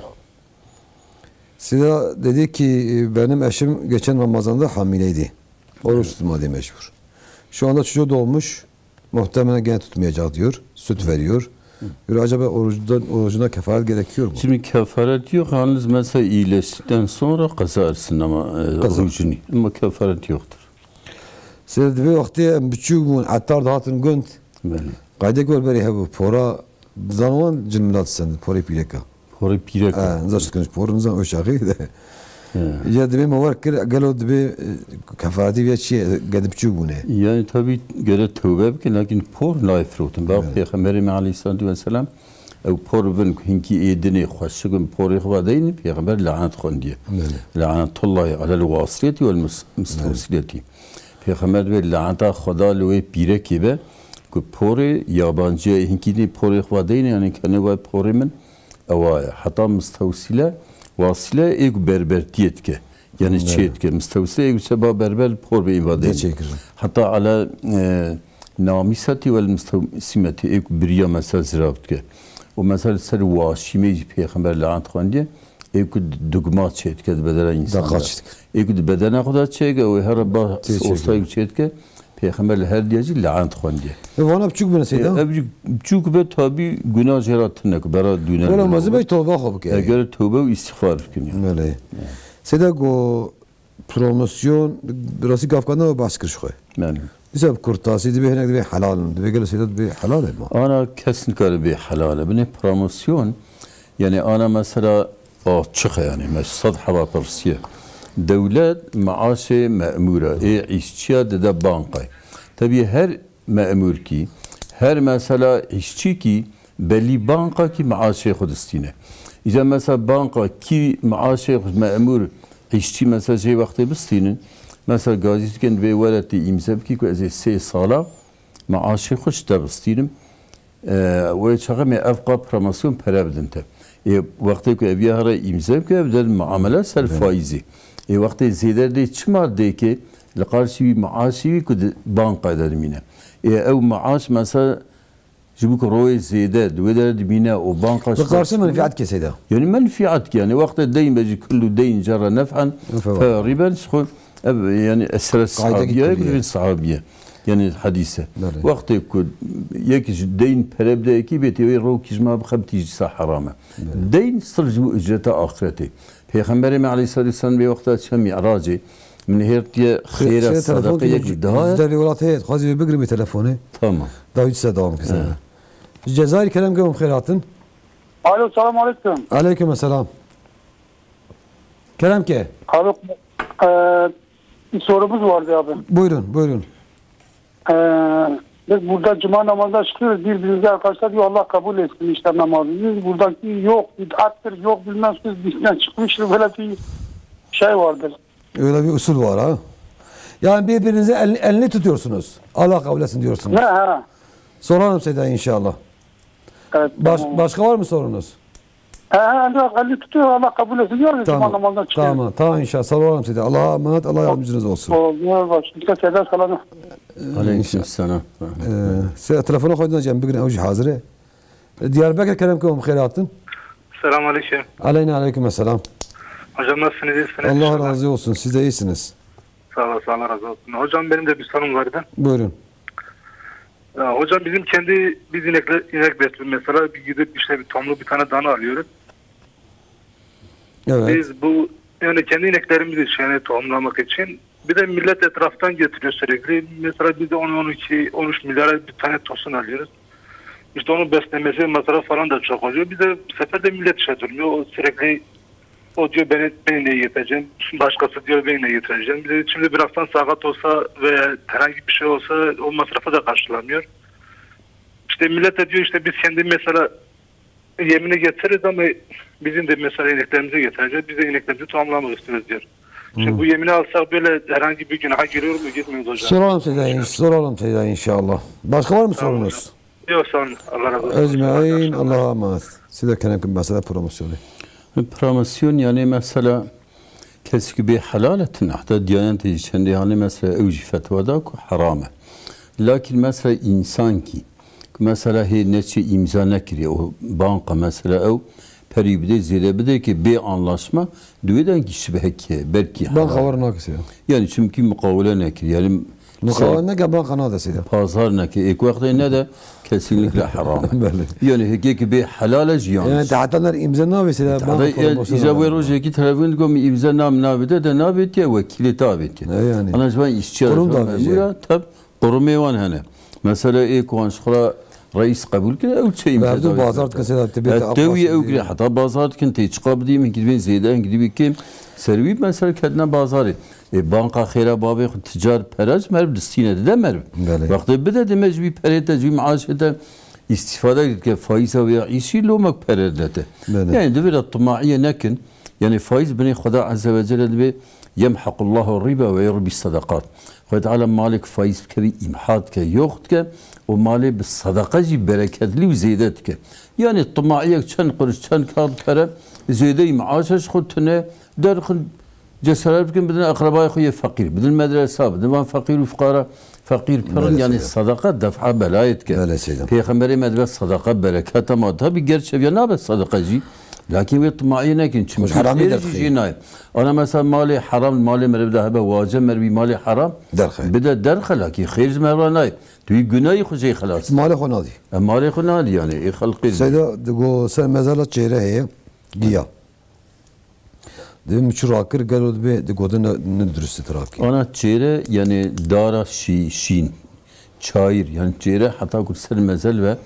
Sida dedi ki, benim eşim geçen Ramazan'da hamileydi. Oruç tutmadı mecbur. Şu anda çocuğu doğmuş. Muhtemelen gene tutmayacak diyor. Süt veriyor. Hı. Diyor, acaba orucundan, orucuna kefaret gerekiyor mu? Şimdi kefaret yok. Yalnız mesela iyileştikten sonra kaza etsin ama, e, Kaza. orucunu. Ama kefaret yoktur. Sê divê wextê em biçûk bûn, etar dihatin gund. Belê. Qayde gor berê hebû, pora dizanin wan cil milat send, porê pîreka. Porê pîreka. E, niza çi dikin, por niza o çaxê de. He. Ya divê me wer kir, gelo divê, e, kefaretî vê çi ye, gedi biçûk bûne. Yani tabii gere tövbe bikin, lakin por nayê firotin. Bak Evet. Peyxemberê me aleyhissalatu vesselam Ew por bin ku hinkî ê dinê xweşik bin, porê xwe vedeynin, Pêxember lanet xwendiye. Belê. Lanetullahi alel wasileti wel mus-, mustewsileti. Pêxember dibê laneta Xweda li wê pîrekê be ku porê yabancî ye, hinkî dinê porê xwe vedeynin, yanî kene ve porê min, ewa ye. Heta mustewsile, wasile ê ku berbertiyê dike. Yanî çê dike. Mustewsile ê ku seba berber li por be, ê vadeynin. Heta ala, e, namiseti wel mustewsimeti ê ku biriya mesela zirav dike. Û mesela li ser waşîmê jî Pêxember lanet xwendiye, ê ku dugma çê dike di bedena însan de. Ê ku di bedena xwe de çêke, ew ê here ba ostayê ku çê dike, Pêxember li her diya jî lanet xwendiye. E, vana biçûk bine Seyda? E, ev jî biçûk be, tabî guna jê re tune ku bera dûne. Wela mezin be, toba xwe bike. Eger tobe û îstixfar bikin ya. Belê. Seyda go promosyon, bi rastî gavkana we behs kir ji xwe. Belê. Dîsa bi kurtasî dibê hinek dibê helal in. Dibê gelo Seyda dibê helal e ma. Ana kes nikare bê helal e. Binê promosyon, yani ana mesela açık yani. Mes-, sed heba pirsiye. Dewlet maaşê memura, ê îşçiya dide bankayê. Tabii her memurkî, her mesela îşçîkî belî banka kî maaşê xwe distîne. Îca mesela banka kî maaşê xwe memur, îşçî mesela jê wextê bistînin, mesela gazî dikin vê weretê îmze bikî ku ez ê sê sala maaşê xwe ji te bistînim. E, wê çaxê me ev qa promosyon pere bidin te. Ê wextê ku ev ya here îmze bike, ev der muamele ser faîzê. Ê wextê zêde dê çima dê ke li qarşî wî maaşî wî ku di banka de dimîne. Ê ew maaş mesela ji bo ku royê zêde di wê dere dimîne û banka Bi qarşî menfiat kesê de. Yani menfiat ki yani wextê deyn be jî kullu deyn cerre nef'en fe riben ji xwe ev yani esre sahabiye, sahabiye. Yani hadîse. Wextê ku yek ji deyn pere bide yekî bêtê wê rokî ji ma bixebitî jî sa heram e. Deyn sirf ji bo ücreta axiretê. Pêxemberê me aleyhissalatu vesselam vê wexta çe mi'racê, min hêrtiye xêre, sedeqe yek ji daha ye. Ji derê welatê heye, dixwazî wê bigrim wê telefonê. Tamam. Dawî dîsa dewam kir. Ji Cezayir kerem ke hûn xêr hatin. Alo, selam aleyküm. Aleyküm selam. Kerem ke. Abi, e, bir sorumuz vardı abi. Buyurun, buyurun. Ee, biz burada cuma namazına çıkıyoruz. Birbirimize arkadaşlar diyor, "Allah kabul etsin işte namazı." Biz buradaki yok, bid'attır, yok bilmem siz dinden çıkmıştır. Böyle bir şey vardır. Öyle bir usul var ha. Yani birbirinize el-, elini tutuyorsunuz. "Allah kabul etsin." diyorsunuz. Ha, ha. Sorarım Seyda inşallah. Evet, baş-, tamam. Başka var mı sorunuz? He, he, elini, elini tutuyor, Allah kabul etsin diyor. Tamam. Cuma namazına çıkıyor. Tamam, tamam inşallah. Sağ olun size. Allah'a emanet, Allah yardımcınız olsun. Oldu, başımıza keder kalanı. Aleyküm selam. Ee, size telefonu koydun hocam, bugün ev hazır. Diyarbakır kerem kovum xeyratın. Selam aleyküm. Aleyna aleyküm selam. Hocam nasılsınız, iyisiniz? Allah razı olsun, siz de iyisiniz. Sağ olasın, Allah razı olsun. Hocam benim de bir sorum vardı. Buyurun. Ya hocam, bizim kendi, biz inekle, inek besliyoruz mesela, bir gidip işte bir tomlu bir tane dana alıyoruz. Evet. Biz bu, yani kendi ineklerimiz için, yani tohumlamak için. Bir de millet etraftan getiriyor sürekli. Mesela biz de on, on iki, on üç milyara bir tane tosun alıyoruz. İşte onun beslemesi, masraf falan da çok oluyor. Bir de bu sefer de millet şey durmuyor. O sürekli o diyor, "Ben, ben ne getireceğim?" Başkası diyor, "Ben ne getireceğim?" Bir de şimdi birazdan sakat olsa veya herhangi bir şey olsa o masrafı da karşılamıyor. İşte millet de diyor, "İşte biz kendi mesela yemini getiririz ama bizim de mesela ineklerimizi getireceğiz. Biz de ineklerimizi tamamlamak istiyoruz." diyor. Şimdi bu yemini alsak böyle herhangi bir günaha giriyor mu, girmiyoruz hocam? Soralım size, in-, soralım size inşallah. Başka var mı sorunuz? Yok, sağ olun. Allah razı olsun. Ecmaîn, Allah'a emanet. Size kerem ki mesela promosyonu. Promosyon yani mesela kesî ku bê helal e tune, heta Diyanetê jî çendê hanê mesela ew jî fetwa da ku heram e. Lakin mesela însan kî ku mesela hê neçe îmza nekiriye, o banka mesela ew perî bide, zêde bide ki bê anlaşma, di wê de kî şibhek heye, belkî heram. Banka war nakisiye. Yani çimkî muqawele nekiriye. Yani Muqawele neke banka nade Seyda. Pazar neke. Êk wextê ne de kesinlikle heram e. Belê. Yani hekê ki bê helal e jî yanlış. Yani te heta ner îmze navê Seyda, banka yani promosyonu îza wê rojekî telefon digo min îmze nam navê te de navê te wekîlê te avê te. E yani. Ana ji ben îşçiya. Kurum da avê te. Tab qurumê wan hene. Mesela êk wan ji xwe reis qebûl kir, ew çi îmze. Bazar dikin Seyda, te bê te ew yê ew girê, heta bazar dikin, tê çiqa bidî, min gidibên zêde, min gidibê kêm. Ser wî mesela ketine bazarê. Ê, banka xêra bavê xwe ticar pere ji meriv distîne, dide meriv. Belê. Wextê bide dê me ji wî perê te, ji wî maaşê te, Îstîfade dike faiza wê ya îşî lomek pere dete. Belê. Yani divê de timaiyê nekin. Yani faiz binê Xweda Azze ve Celle dibê yemhaqullahu riba ve yurbi sadaqat. Xwedê Teala malek faiz bikevî îmha dike, yox dike û malê bi sadaqa jî bereketlî û zêde dike. Yani timaiyek çend quruş, çend kağıt pere zêdeyî maaşa ji xwe tune derxin cesaret bikin, bidin eqrebayê xwe yê feqîr, bidin medresa, bidin van feqîr û fuqara, feqîr pirin, Belê yani seyda. Sadaqa def'a belayê dike. Belê seyda. Pêxemberê me dibe sadaqa bereket ama tabi gerçi ev ya nabe sadaqa jî. Lakin wê timaiyê nekin. Çünkü Xwe ji heramî xêr jî derdixî. Jê nayê. Ana mesela malê heram, malê meriv de hebe wace merivî malê heram. Derxe. Bide derxe lakin xêr ji meriv nayê. Tu yî gunahî xwe jê xelas. Malê xwe nadî. E, malê xwe nadî yani. Ê xelqê Seyda, digo ser mezela çêre heye. Giya. Divê min çi rakir gelo dibê, digotin ne, ne durust e rakî. Ana çêre, yani dara şî-, şîn, çayir, yani çêre heta ku ser mezel ve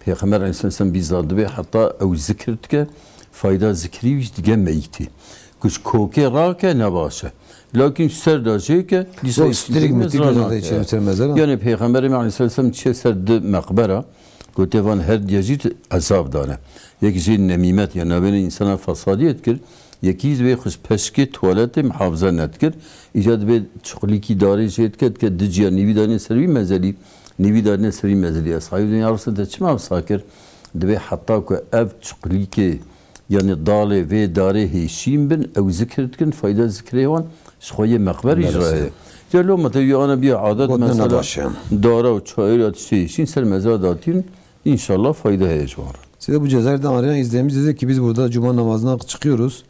Pêxember aleyhisselam bîza dibê heta ew zikir dike, fayda zikirî wî dige meyîtî. Ku ji kokê rake ne baş e. Lakin ji ser de jê ke, dîsa Yok, hiç strik dikine mitik zira özel nake. Çêre ser mezel ha. Yani Pêxemberê me aleyhisselam çiye ser di meqbera, Gote van her diye jî ezab dane. Yek jî nemîmet ya navbêne însana fesadiyê dikir, yekî jî divê xwe ji peşkê tuwaletê mihafize nedikir. Îca dibê çiqlîkî darê jê dike, dike di ciya nîvî danê ser wî mezelî, nîvî danê ser wî mezelî. Eshabî dibên ya Resulallah te çima wisa kir? Dibê heta ku ev çiqlîkê Yanî dalê vê darê hêşîn bin, ew zikir dikin, fayda zikrê wan ji xwe yê meqberî ji re heye. Ya lo me te ana bir adet mesela dara û çayir ya tiştê hêşîn ser mezra datîn, inşallah fayda heye ji wan re. Size bu Cezayir'den arayan izleyicimiz dedi ki biz burada cuma namazına çıkıyoruz.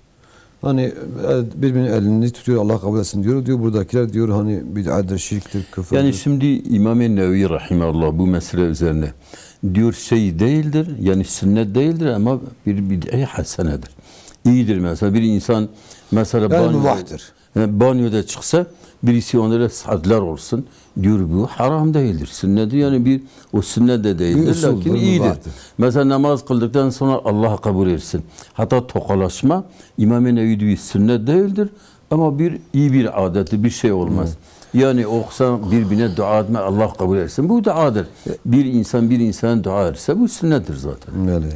Hani e, birbirinin elini tutuyor, Allah kabul etsin diyor. Diyor buradakiler diyor hani bid'adır, şirktir, küfürdür. Yani şimdi İmam-ı Nevevi rahimahullah bu mesele üzerine diyor şey değildir, yani sünnet değildir ama bir bid'e hasenedir. İyidir mesela bir insan mesela Yani banyo, mübahtır. Yani banyoda çıksa birisi ona öyle saatler olsun. Diyor bu haram değildir. Sünneti yani bir o sünnet de değildir. Bir usuldür, lakin iyidir. Mübahtır. Mesela namaz kıldıktan sonra Allah kabul etsin. Hatta tokalaşma İmam-ı Nevevi diyor sünnet değildir. Ama bir iyi bir adeti bir şey olmaz. Hı. Yani okusan birbirine dua etme Allah kabul etsin. Bu duadır. Bir insan bir insana dua etse bu sünnettir zaten. Öyle.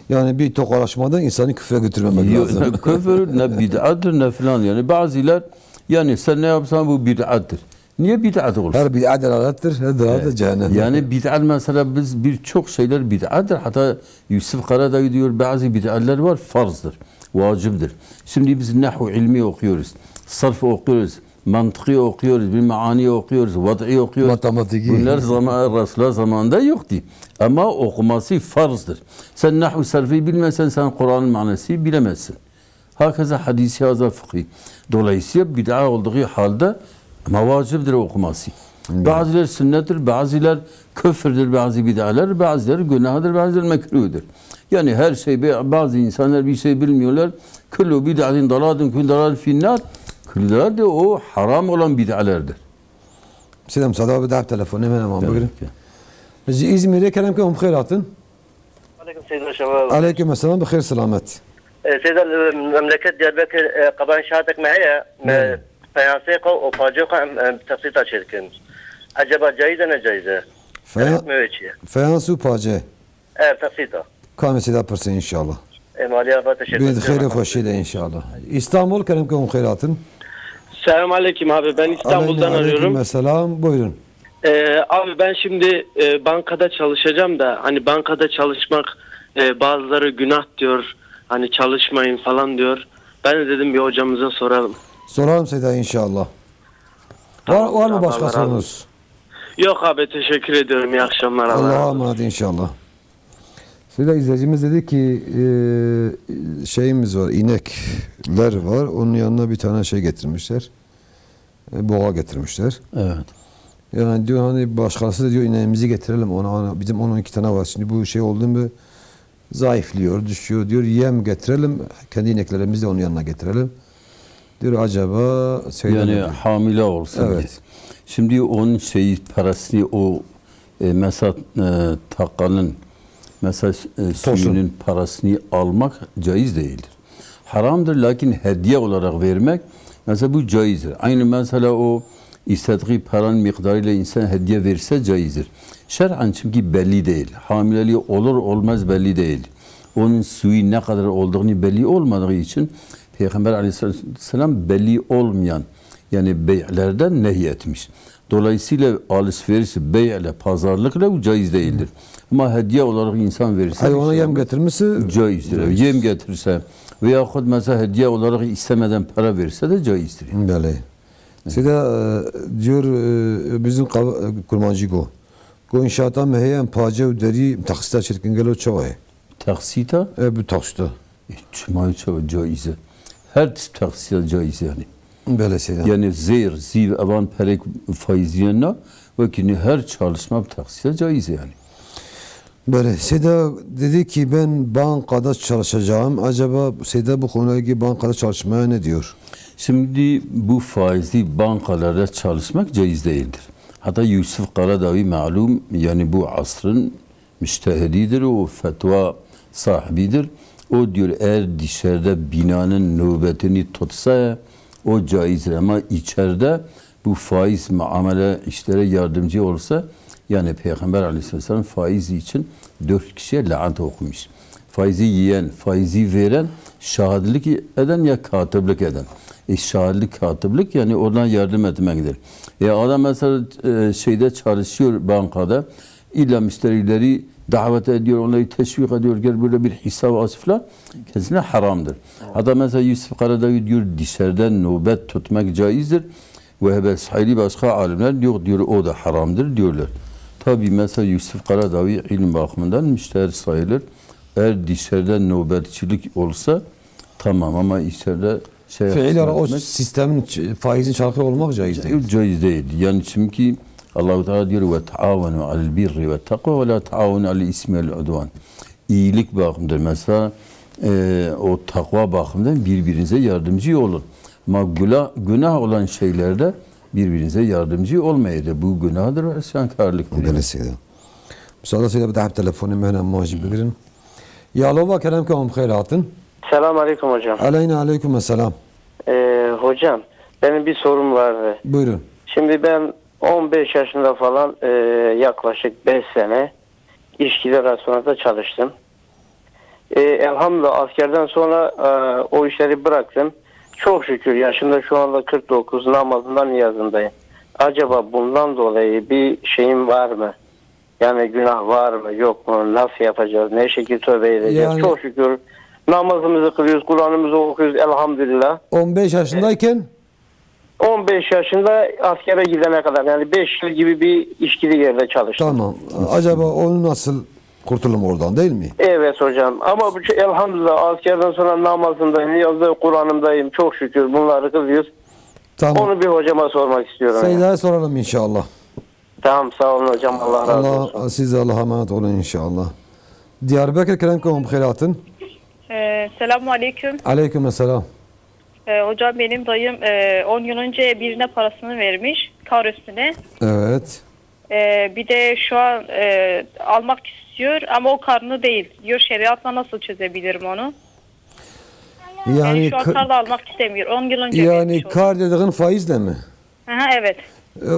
Yani bir tokalaşmadan insanı küfre götürmemek Yok, lazım. Ne küfür, ne bid'attır, ne filan. Yani bazılar, yani sen ne yapsan bu bid'attır. Niye bid'at olsun? Her bid'at dalalettir, her dalalet de cehennemdir. Yani bid'at mesela biz birçok şeyler bid'attır. Hatta Yusuf Karadağ diyor bazı bid'atler var farzdır, vaciptir. Şimdi biz nahwu ilmi okuyoruz, sarf okuyoruz, mantıkı okuyoruz, bir meani okuyoruz, vad'i okuyoruz. Matematik. Bunlar zaman, Resulullah zamanında yoktu. Ama okuması farzdır. Sen nahwu sarfı bilmesen sen Kur'an'ın manasını bilemezsin. Hakeza hadisi haza fıkhi. Dolayısıyla bid'a olduğu halde ama vaciptir okuması. Bazıları sünnettir, bazıları küfürdür, bazı bid'alar, bazıları günahdır, bazıları mekruhdur. Yani her şey, bazı insanlar bir şey bilmiyorlar. Kullu bid'atin dalaletun, kullu dalaletun finnar. Kullu dalalet de o haram olan bid'alardır. Selam, sada bi dahab telefonê me hemen bigrin. Ji Îzmîrê kerem ke hûn xêr hatin. Aleyküm Seyda Şevval. Aleyküm selam, bi xêr selamet. E, Seyda, e, memleket Diyarbekir, e, qeban şahatek me heye, me Evet. Peyansê xwe û pacê xwe em, em teqsîta çêdikin. Eceba caiz e ne caiz e? Feya-, Hikmê wê çi ye? Feyans û pacê. Ev teqsîta. Kamê Seyda pirse inşallah. E, maliya xwe teşekkür Bê ederim. Xêrê xweşî de inşallah. İstanbul kerem ke hûn xêr hatin. Selam aleyküm abi, ben İstanbul'dan Aleyküm arıyorum. Selam, buyurun. Ee, abi ben şimdi e, bankada çalışacağım da hani bankada çalışmak e, bazıları günah diyor. Hani çalışmayın falan diyor. Ben de dedim bir hocamıza soralım. Soralım Seyda inşallah. Var, Tamam, var mı abi, başka Allah razı sorunuz? Yok abi, teşekkür ediyorum. İyi akşamlar. Allah Allah'a razı olsun. Emanet inşallah. Seyda izleyicimiz dedi ki e, şeyimiz var, inekler var. Onun yanına bir tane şey getirmişler. E, boğa getirmişler. Evet. Yani diyor hani başkası da diyor ineğimizi getirelim ona, ona bizim on on iki tane var. Şimdi bu şey oldu mu zayıflıyor, düşüyor. Diyor yem getirelim, kendi ineklerimizi de onun yanına getirelim. Diyor acaba söyleme Yani diyor. Hamile olsun Evet. Diye. Şimdi onun şeyi parasını o e, mesela e, takanın mesela e, Tosun. Suyunun parasını almak caiz değildir. Haramdır, lakin hediye olarak vermek, mesela bu caizdir. Aynı mesela o istediği paranın miktarıyla insan hediye verirse caizdir. Şer'en çünkü belli değil. Hamileliği olur olmaz belli değil. Onun suyu ne kadar olduğunu belli olmadığı için Peygamber aleyhisselam belli olmayan, yani bey'lerden nehy etmiş. Dolayısıyla alışveriş, bey' ile, pazarlıkla bu caiz değildir. Ama hediye olarak insan verirse Hayvana yem getirmesi caizdir. Caiz. Yem getirse veyahut mesela hediye olarak istemeden para verirse de caizdir. Belê. Seyda, e, diyor, e, bizim kav- e, kurmancı go. Go inşaata me heye em pace û derî taksîta çirkin gelo çawa ye? Taksîta? E, bu taksîta. E, çima çawa caiz e? Her tişt taksîta caiz yani. Belê Seyda. Yani zêr, zîv, evan perek faizî ne, wekî ne her çalışma bi taksîta caiz yani. Belê. Seyda dedi ki ben bankada çalışacağım. Acaba Seyda bu konudaki bankada çalışmaya ne diyor? Şimdi bu faizli bankalarda çalışmak caiz değildir. Hatta Yusuf Karadavi malum, yani bu asrın müçtehididir, o fetva sahibidir. O diyor eğer dışarıda binanın nöbetini tutsa o caizdir ama içeride bu faiz muamele işlere yardımcı olsa, yani Peygamber aleyhisselam faiz için dört kişiye lanet okumuş. Faizi yiyen, faizi veren, şahitlik eden ya katiplik eden. E, şahitlik, katiplik yani oradan yardım etmektir. E, adam mesela e, şeyde çalışıyor bankada, illa müşterileri davet ediyor, onları teşvik ediyor, gel burada bir hesap aç falan. Kendisine haramdır. Hatta mesela Yusuf Karadavi diyor dışarıda nöbet tutmak caizdir. Ve hebe sayılı başka alimler diyor, diyor o da haramdır diyorlar. Tabi mesela Yusuf Karadavi ilim bakımından müçtehit sayılır. Eğer dışarıda nöbetçilik olsa tamam ama içeride şey Fiil olarak o yapmak sistemin ç- faizin çalkı olmak caiz değil. Caiz değil. Yani çünkü Allahu Teala diyor ve taavenu alel birri ve takva ve la taavenu alel ismi vel udvan. İyilik bakımından mesela e, o takva bakımından birbirinize yardımcı olun. Ama günah, günah olan şeylerde birbirinize yardımcı olmayın. Bu günahdır ve isyankarlıktır. Belê Seyda. Müsaade Seyda, bir daha telefonê me hene, em jî bigirin. Ya Lova, kerem ke hûn bi xêr hatin. Selam aleyküm hocam. Aleyna aleyküm selam. Ee, hocam, benim bir sorum vardı. Buyurun. Şimdi ben on beş yaşında falan, e, yaklaşık beş sene İşkili restoranda çalıştım. E, elhamdülillah askerden sonra, e, o işleri bıraktım. Çok şükür yaşım da şu anda kırk dokuz, namazından niyazındayım. Acaba bundan dolayı bir şeyim var mı? Yani günah var mı, yok mu? Nasıl yapacağız? Ne şekilde tövbe edeceğiz? Yani Çok şükür namazımızı kılıyoruz, Kur'an'ımızı okuyoruz elhamdülillah. on beş yaşındayken on beş yaşında askere gidene kadar, yani beş yıl gibi bir işkili yerde çalıştım. Tamam. Acaba onu nasıl kurtulalım oradan, değil mi? Evet hocam. Ama bu, elhamdülillah askerden sonra namazındayım, yazdığı Kur'an'ımdayım. Çok şükür bunları kılıyoruz. Tamam. Onu bir hocama sormak istiyorum. Seyda'ya soralım inşallah. Tamam, sağ olun hocam. Allah razı olsun. Allah, siz de Allah'a emanet olun inşallah. Diyarbakır, kerem ke hûn bi xêr hatin. Ee, selamun aleyküm. Aleyküm selam. Ee, hocam, benim dayım e, on yıl önce birine parasını vermiş kar üstüne. Evet. Ee, bir de şu an e, almak istiyor ama o karını değil. Diyor, şeriatla nasıl çözebilirim onu? Yani Yani şu an ka- kar da almak istemiyor. On yıl önce yani vermiş oldu. Kar dediğin faizle mi? Aha, evet.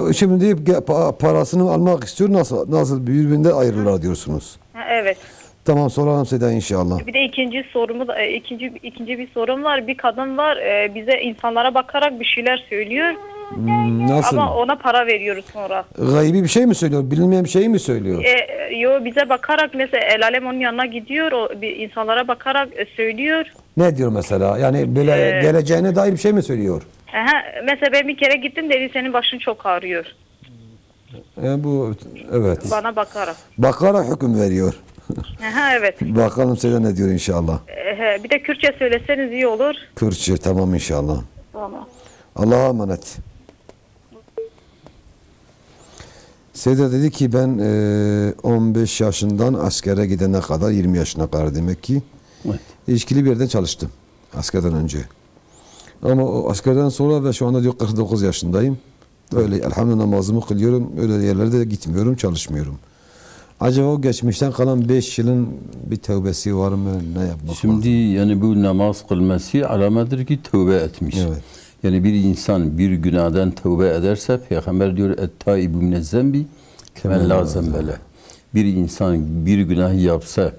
E, şimdi deyip ge- pa- parasını almak istiyor. Nasıl nasıl birbirinde ayrılırlar diyorsunuz? Ha, evet. Tamam, soralım Seyda inşallah. Bir de ikinci sorumu da, e, ikinci ikinci bir sorum var. Bir kadın var, e, bize insanlara bakarak bir şeyler söylüyor. Hmm, nasıl? Ama ona para veriyoruz sonra. Gaybi bir şey mi söylüyor? Bilinmeyen bir şey mi söylüyor? E, yo, bize bakarak mesela el alem onun yanına gidiyor, o bir insanlara bakarak e, söylüyor. Ne diyor mesela? Yani böyle Ee, geleceğine dair bir şey mi söylüyor? Aha, mesela ben bir kere gittim, dedi senin başın çok ağrıyor. E, bu evet. Bana bakarak. Bakarak hüküm veriyor. Aha, evet. Bakalım Seyda ne diyor inşallah. Ee, bir de Kürtçe söyleseniz iyi olur. Kürtçe, tamam inşallah. Tamam. Allah'a emanet. Seyda dedi ki ben e, on beş yaşından askere gidene kadar, yirmi yaşına kadar demek ki Evet. ilişkili bir yerden çalıştım askerden önce. Ama o askerden sonra ve şu anda diyor kırk dokuz yaşındayım. Öyle elhamdülillah namazımı kılıyorum. Öyle yerlerde de gitmiyorum, çalışmıyorum. Acaba o geçmişten kalan beş yılın bir tövbesi var mı? Ne yapmak Şimdi lazım? Yani bu namaz kılması alamettir ki tövbe etmiş. Evet. Yani bir insan bir günahdan tövbe ederse, Peygamber diyor, "Et-taibu mine zembi kemen la zembele." Bir insan bir günahı yapsa,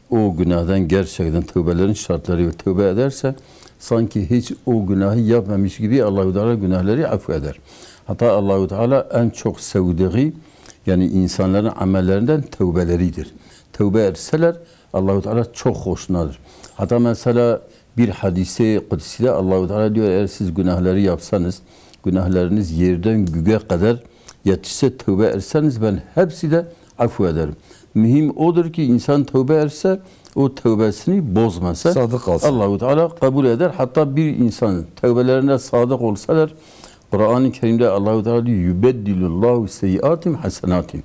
o günahdan gerçekten tövbelerin şartları ve tövbe ederse, sanki hiç o günahı yapmamış gibi Allahu Teala günahları affeder. Hatta Allahu Teala en çok sevdiği, yani insanların amellerinden tövbeleridir. Tövbe etseler Allahu Teala çok hoşlanır. Hatta mesela bir hadise kudside Allahu Teala diyor, "Eğer siz günahları yapsanız, günahlarınız yerden göğe kadar yetişse, tövbe etseniz, ben hepsi de afu ederim." Mühim odur ki insan tövbe etse, o tövbesini bozmasa, Sadık kalsın. Allahu Teala kabul eder. Hatta bir insan tövbelerine sadık olsalar, Kur'an-ı Kerim'de Allahu Teala diyor, "Yubeddilullahu seyyiatim hasenatim."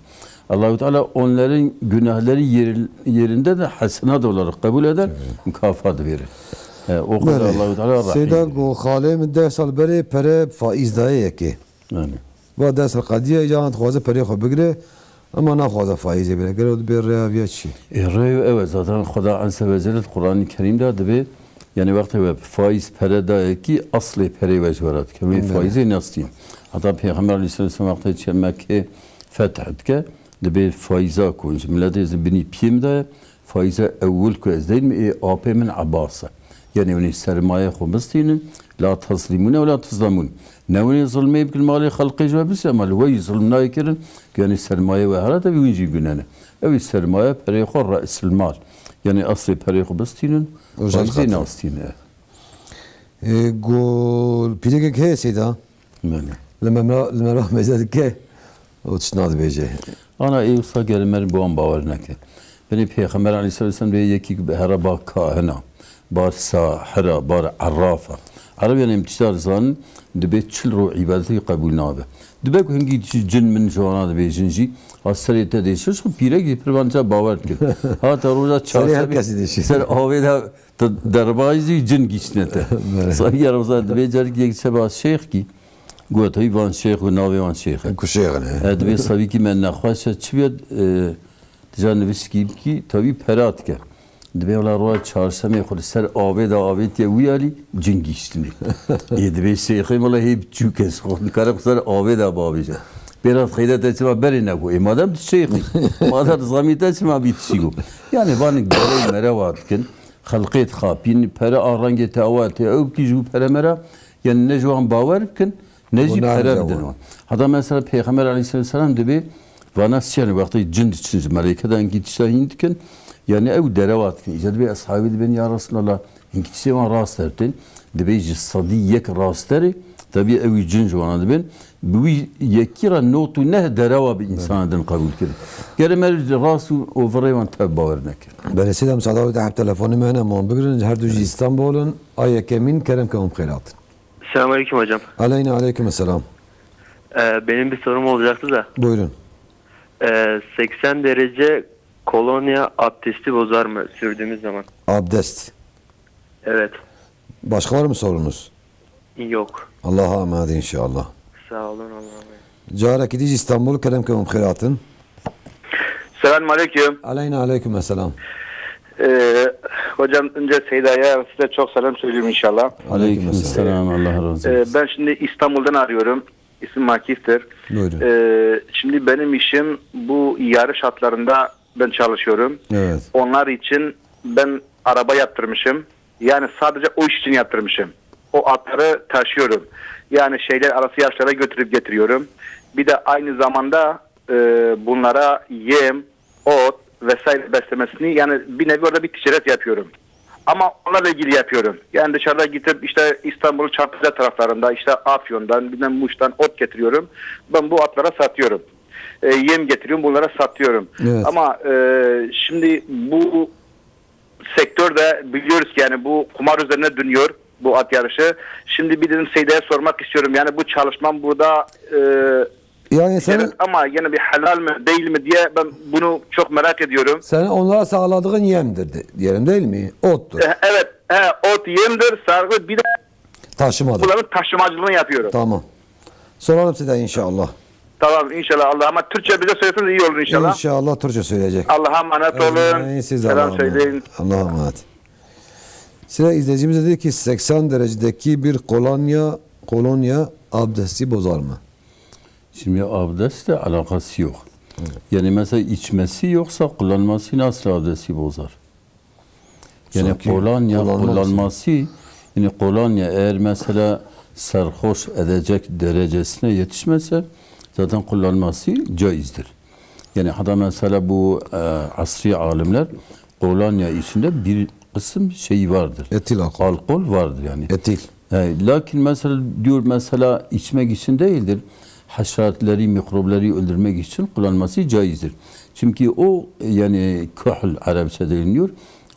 Allahu Teala onların günahları yeri- yerinde de hasenat olarak kabul eder, mükafat verir. E, o kadar Belê. Allahu Teala Seyda rahimdir. Go xalê min deh sal berê pere faiz daye yekê. Yani. Va deh sal qediye, îca dixwaze perê xwe bigire, ama naxwaze faizê bire. Gelo dibê rêya viya çi? E, rêya ew e zaten Xweda Azze ve Celle Kur'an-ı Kerim'de dibê, yani wextê we faiz pere daye ki aslê perê we ji we re dike. Wê Belê. Faizê nastîn. Hatta Peygamber Aleyhisselam wextê çe Mekke feth dike, dibê faiza ku ji miletê ji binî piyê min daye, faiza ewil ku ez deynim ê apê min Abbas e. Yani wê sermaye xwe bistînin, la tazlimûne ve la tuzlamun. Ne wê zulmê bikin malê xelqê ji we bistînin, ama li we zulm nayê kirin, yani sermaye we hera tevî wî jî gunene. Ew ê sermaye perê xwe re'sil mal. Yani aslê perê xwe bistînin, Û jî faizê qatî. Nastîne. E, gol pîrekek heye Seyda. Belê. Li me ra, li me ra mêze dike û tişt nadibêje. Ana ê wisa gere me bo wan bawer neke. Binê Pêxember aleyhisselatu vesselam dê yekî bi here ba kahina, bar sahira, bar errafa. Ereb yanê em tişta dizanin, dibê çil ro îbadetê qebûl nabe. Dibe ku hingî çi cin min ji wana dibêjin jî, ha serê te dêşe, ji xwe pîrekî pir van ca bawer dikin. Hata roja Serê her çarşemê kesî dêşe. Ser avê de Tu derbazî cin gîştine te. Evet. Sabiya roza dibê carekî yek çeba şêxkî, got, "Hey van şêx û navê wan şêx e." Ku şêx ne? E, dibê sabîkî me nexweş e, çi bê, e, tija nivişkî bikî, tavî pera dike. Dibê wela roja çarşemê xwe li ser avê de avêtiye wî alî, cin gîştine. Ê dibê şêxê wela hê biçûk e, xwe nikare xwe ser avê de bavêje. Bêra xeyde te çima berê neko. Ê madem tu şêxî, madem zamî te çima bî tişî go. Yani van gerek merewa dikin. Xelqê dixapîn, pere a rengê te awa tê, ew bikî ji bo pere me re, yani ne ji wan bawer bikin, ne jî pere bidin wan. Heta mesela Pêxember aleyhisselam dibê vana siyane wextê cin diçin ji melêke de hinkî tişta hîn dikin, yani ew derewa dikin. Îca dibê eshabî dibên ya Resulallah, hinkî tiştê wan rast er tên, dibê ji sedî yek rast erê, tabi ew cin ji wana dibên, Bi wî yekî re nod û neh derewa bi insana din qebûl kirin. Gere me rast û, û virê wan tev bawer nekir. Belê, Seyda, müsaade de hep telefonê me hene, em wan bigirin. Her du jî Îstanbul in. A yekemîn, kerem ke hûn bi xêr hatin. Selamünaleyküm hocam. Aleyna aleyküm selam. Ee, benim bir sorum olacaktı da. Buyurun. Ee, seksen derece kolonya abdesti bozar mı sürdüğümüz zaman? Abdest. Evet. Başka var mı sorunuz? Yok. Allah'a emanet inşallah. Sağ olun, Allah'a emanet. Carekî dî jî Îstanbul, kerem ke hûn bi xêr hatin. Selamünaleyküm. Aleyna aleyküm selam. Ee, hocam önce Seyda'ya size çok selam söylüyorum inşallah. Aleyküm selam, Allah razı olsun. Ee, ben şimdi İstanbul'dan arıyorum. İsmim Akif'tir. Buyurun. Ee, şimdi benim işim bu yarış atlarında ben çalışıyorum. Evet. Onlar için ben araba yaptırmışım. Yani sadece o iş için yaptırmışım. O atları taşıyorum. Yani şehirler arası yarışlara götürüp getiriyorum. Bir de aynı zamanda, e, bunlara yem, ot vesaire beslemesini, yani bir nevi orada bir ticaret yapıyorum. Ama onlarla ilgili yapıyorum. Yani dışarıda gidip işte İstanbul, Çatalca taraflarında, işte Afyon'dan, bilmem Muş'tan ot getiriyorum. Ben bu atlara satıyorum. E, yem getiriyorum, bunlara satıyorum. Evet. Ama, e, şimdi bu sektörde biliyoruz ki yani bu kumar üzerine dönüyor bu at yarışı. Şimdi bir dedim Seyda'ya sormak istiyorum. Yani bu çalışmam burada, e, Yani senin evet ama yine bir helal mi değil mi diye ben bunu çok merak ediyorum. Senin onlara sağladığın yemdir de- diyelim, değil mi? Ottur. E, evet, he, ot yemdir, sargı bir de Taşımadır. Bunların taşımacılığını yapıyorum. Tamam. Soralım size inşallah. Tamam inşallah Allah. Ama Türkçe bize söyleseniz iyi olur inşallah. İnşallah Türkçe söyleyecek. Allah'a emanet olun. Ecmaîn, siz de Allah'a emanet. Selam söyleyin. Allah'a emanet. Size izleyicimiz dedi ki seksen derecedeki bir kolonya, kolonya abdesti bozar mı? Şimdi abdestle alakası yok. Evet. Yani mesela içmesi yoksa kullanması nasıl abdesti bozar? Yani Sanki kolonya kullanmak kullanması, yani kolonya eğer mesela sarhoş edecek derecesine yetişmezse zaten kullanması caizdir. Yani hatta mesela bu, e, asri alimler kolonya içinde bir kısım şey vardır. Etil alkol. Alkol vardır yani. Etil. E, lakin mesela diyor mesela içmek için değildir. Haşeratları, mikrobları öldürmek için kullanması caizdir. Çünkü o yani kühl Arapçada deniliyor.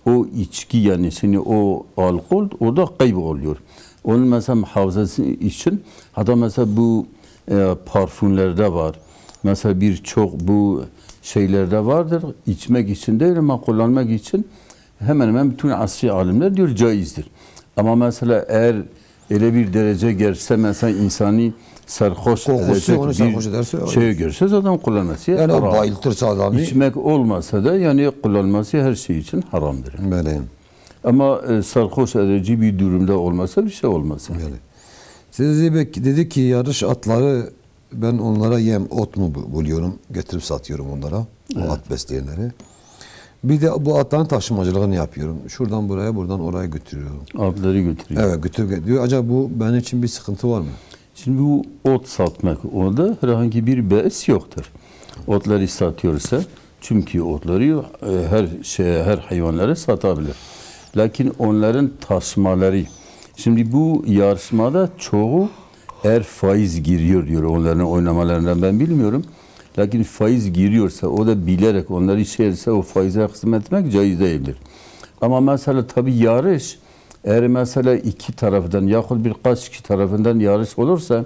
O içki yani şimdi o alkol orada kayboluyor. Onun mesela muhafazası için hatta mesela bu, e, parfümlerde var. Mesela birçok bu şeylerde vardır. İçmek için değil ama kullanmak için hemen hemen bütün asri alimler diyor caizdir. Ama mesela eğer öyle bir derece gelse mesela insanı sarhoş Kokusu edecek onu bir sarhoş ederse, şey görse zaten kullanması Yani o haram. Bayıltırsa adamı. İçmek olmasa da yani kullanması her şey için haramdır. Böyle. Ama, e, sarhoş edici bir durumda olmasa bir şey olmaz. Böyle. Sizi bek-, dedi ki yarış atları ben onlara yem, ot mu bu-, buluyorum, getirip satıyorum onlara, o Evet. at besleyenlere. Bir de bu atların taşımacılığını yapıyorum. Şuradan buraya, buradan oraya götürüyorum. Atları götürüyor. Evet, götürüp ge-, diyor. Acaba bu benim için bir sıkıntı var mı? Şimdi bu ot satmak, orada herhangi bir beis yoktur. Otları satıyorsa, çünkü otları, e, her şeye, her hayvanlara satabilir. Lakin onların taşımaları, şimdi bu yarışmada çoğu eğer faiz giriyor diyor onların oynamalarından ben bilmiyorum. Lakin faiz giriyorsa o da bilerek onları şey etse o faize kısmet etmek caiz değildir. Ama mesela tabii yarış eğer mesela iki taraftan yahut birkaç kişi tarafından yarış olursa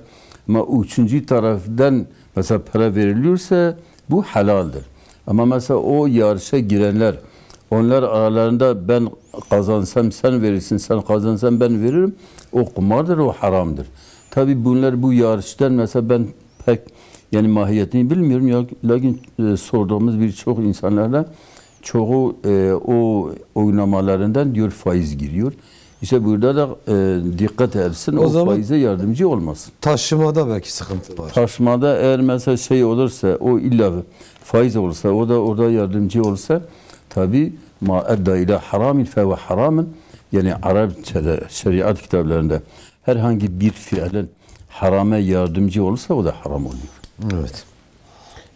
ama üçüncü taraftan mesela para veriliyorsa bu halaldir. Ama mesela o yarışa girenler onlar aralarında ben kazansam sen verirsin, sen kazansan ben veririm. O kumardır, o haramdır. Tabi bunlar bu yarıştan mesela ben pek yani mahiyetini bilmiyorum ya, lakin, e, sorduğumuz birçok insanlarla çoğu, e, o oynamalarından diyor faiz giriyor. İşte burada da, e, dikkat etsin, O o zaman faize yardımcı olmasın. Taşımada belki sıkıntı var. Taşımada eğer mesela şey olursa, o illa faiz olursa, o da orada yardımcı olsa, tabi ma edda ila haramin fehuve haramin. Yani Arapçada şeriat kitaplarında herhangi bir fiilin harama yardımcı olursa o da haram oluyor. Evet.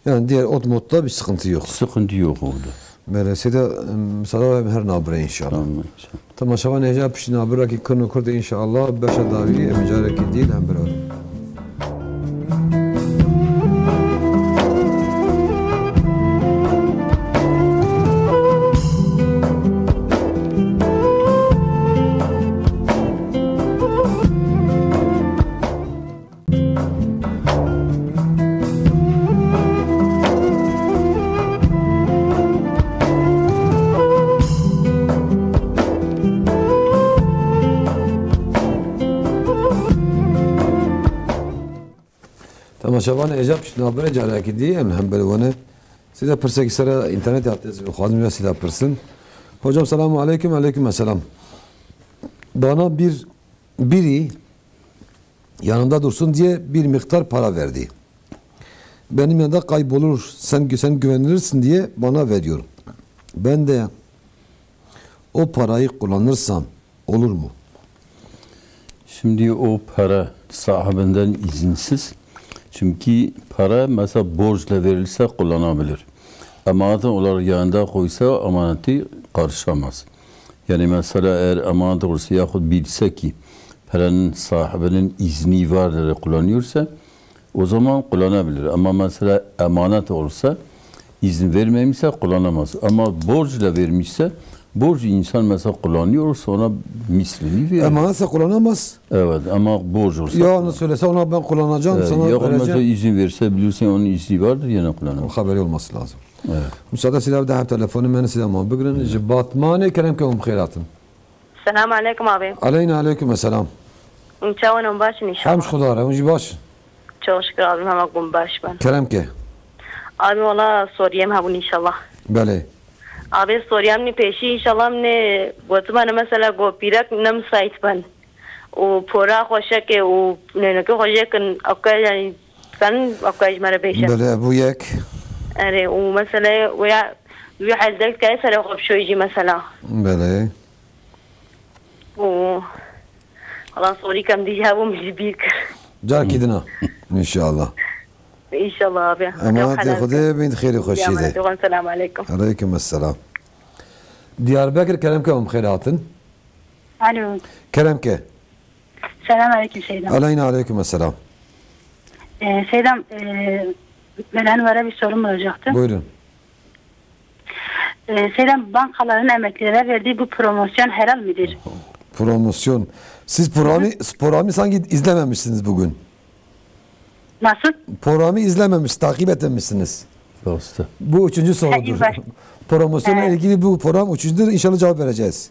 Yani diğer ot modda bir sıkıntı yok. Sıkıntı yok orada. Belê, sêde, em, sala her nabire inşallah. Tamam, inşallah. Temaşevan hêja pişt nabire ki kurn û kurd inşallah beşa dawî em carekî dî li hember were. Temaşevan êca pişt nabire carekî dî em hember wane. Sêde pirsekî sere înternetê hatiye, ez dixwazim ya sêde pirsin. Hocam, selamu aleyküm, aleyküm selam. Bana bir, biri yanımda dursun diye bir miktar para verdi. Benim yanında kaybolur, sen, sen güvenilirsin diye bana veriyor. Ben de o parayı kullanırsam olur mu? Şimdi o para sahibinden izinsiz, çünkü para mesela borçla verilse kullanabilir. Emanet olarak yanında koysa emaneti karışamaz. Yani mesela eğer emanet olursa yahut bilse ki paranın sahibinin izni vardır kullanıyorsa o zaman kullanabilir. Ama mesela emanet olsa izin vermemişse kullanamaz. Ama borcla vermişse borcu insan mesela kullanıyorsa ona mislini verir. Emanetse kullanamaz. Evet ama borç olsa Ya onu söylese ona ben kullanacağım, Evet, sana ya mesela vereceğim. izin verse bilirsen onun izni vardır yine kullanamaz. O haberi olması lazım. Evet. Müsaade silah bir daha telefonu beni size ama bugün Batman'ı kerem ke um xeyratın. Selam aleyküm abi. Aleyna aleyküm selam. Çawan em baş in inşallah. Hem ji Xuda re, hûn jî baş in. Çok şükür abim, hema gum baş ben. Kerem ke. Abi wala soriyem hebûn inşallah. Belê. Abi soriyem nî pêşî inşallah min ê gotibane mesela go pîrek ne misayît ben. û pora xweşekê û nênokê xweşekin, ewke, yanî, sen ewke ji me re bêje. Belê, bû yek. Erê, û meseleyê wê ya, wî hel derkeve serê xwe bişoyî jî mesela. Belê. Û xelas, sorî kem dî hebû min ji bîr kir. Carekî dina. Înşallah. Înşallah abi. Emanetê Xwedê bin, xêr û xweşî de. Emanetê Xwedê, selamu aleykum. Aleykum esselam. Diyarbekir, kerem ke, em xêr hatin. Alo. Kerem ke. Selam aleyküm Seyda. Aleyna aleyküm esselam. Ee, Seyda, e, ben Enver'e bir sorum olacaktı. Buyurun. Ee, Seyda, bankaların emeklilere verdiği bu promosyon helal midir? Promosyon. Siz programı, programı sanki izlememişsiniz bugün. Nasıl? Programı izlememiş, takip etmemişsiniz. Dostu. Bu üçüncü sorudur. Promosyonla ilgili bu program üçüncüdür. İnşallah cevap vereceğiz.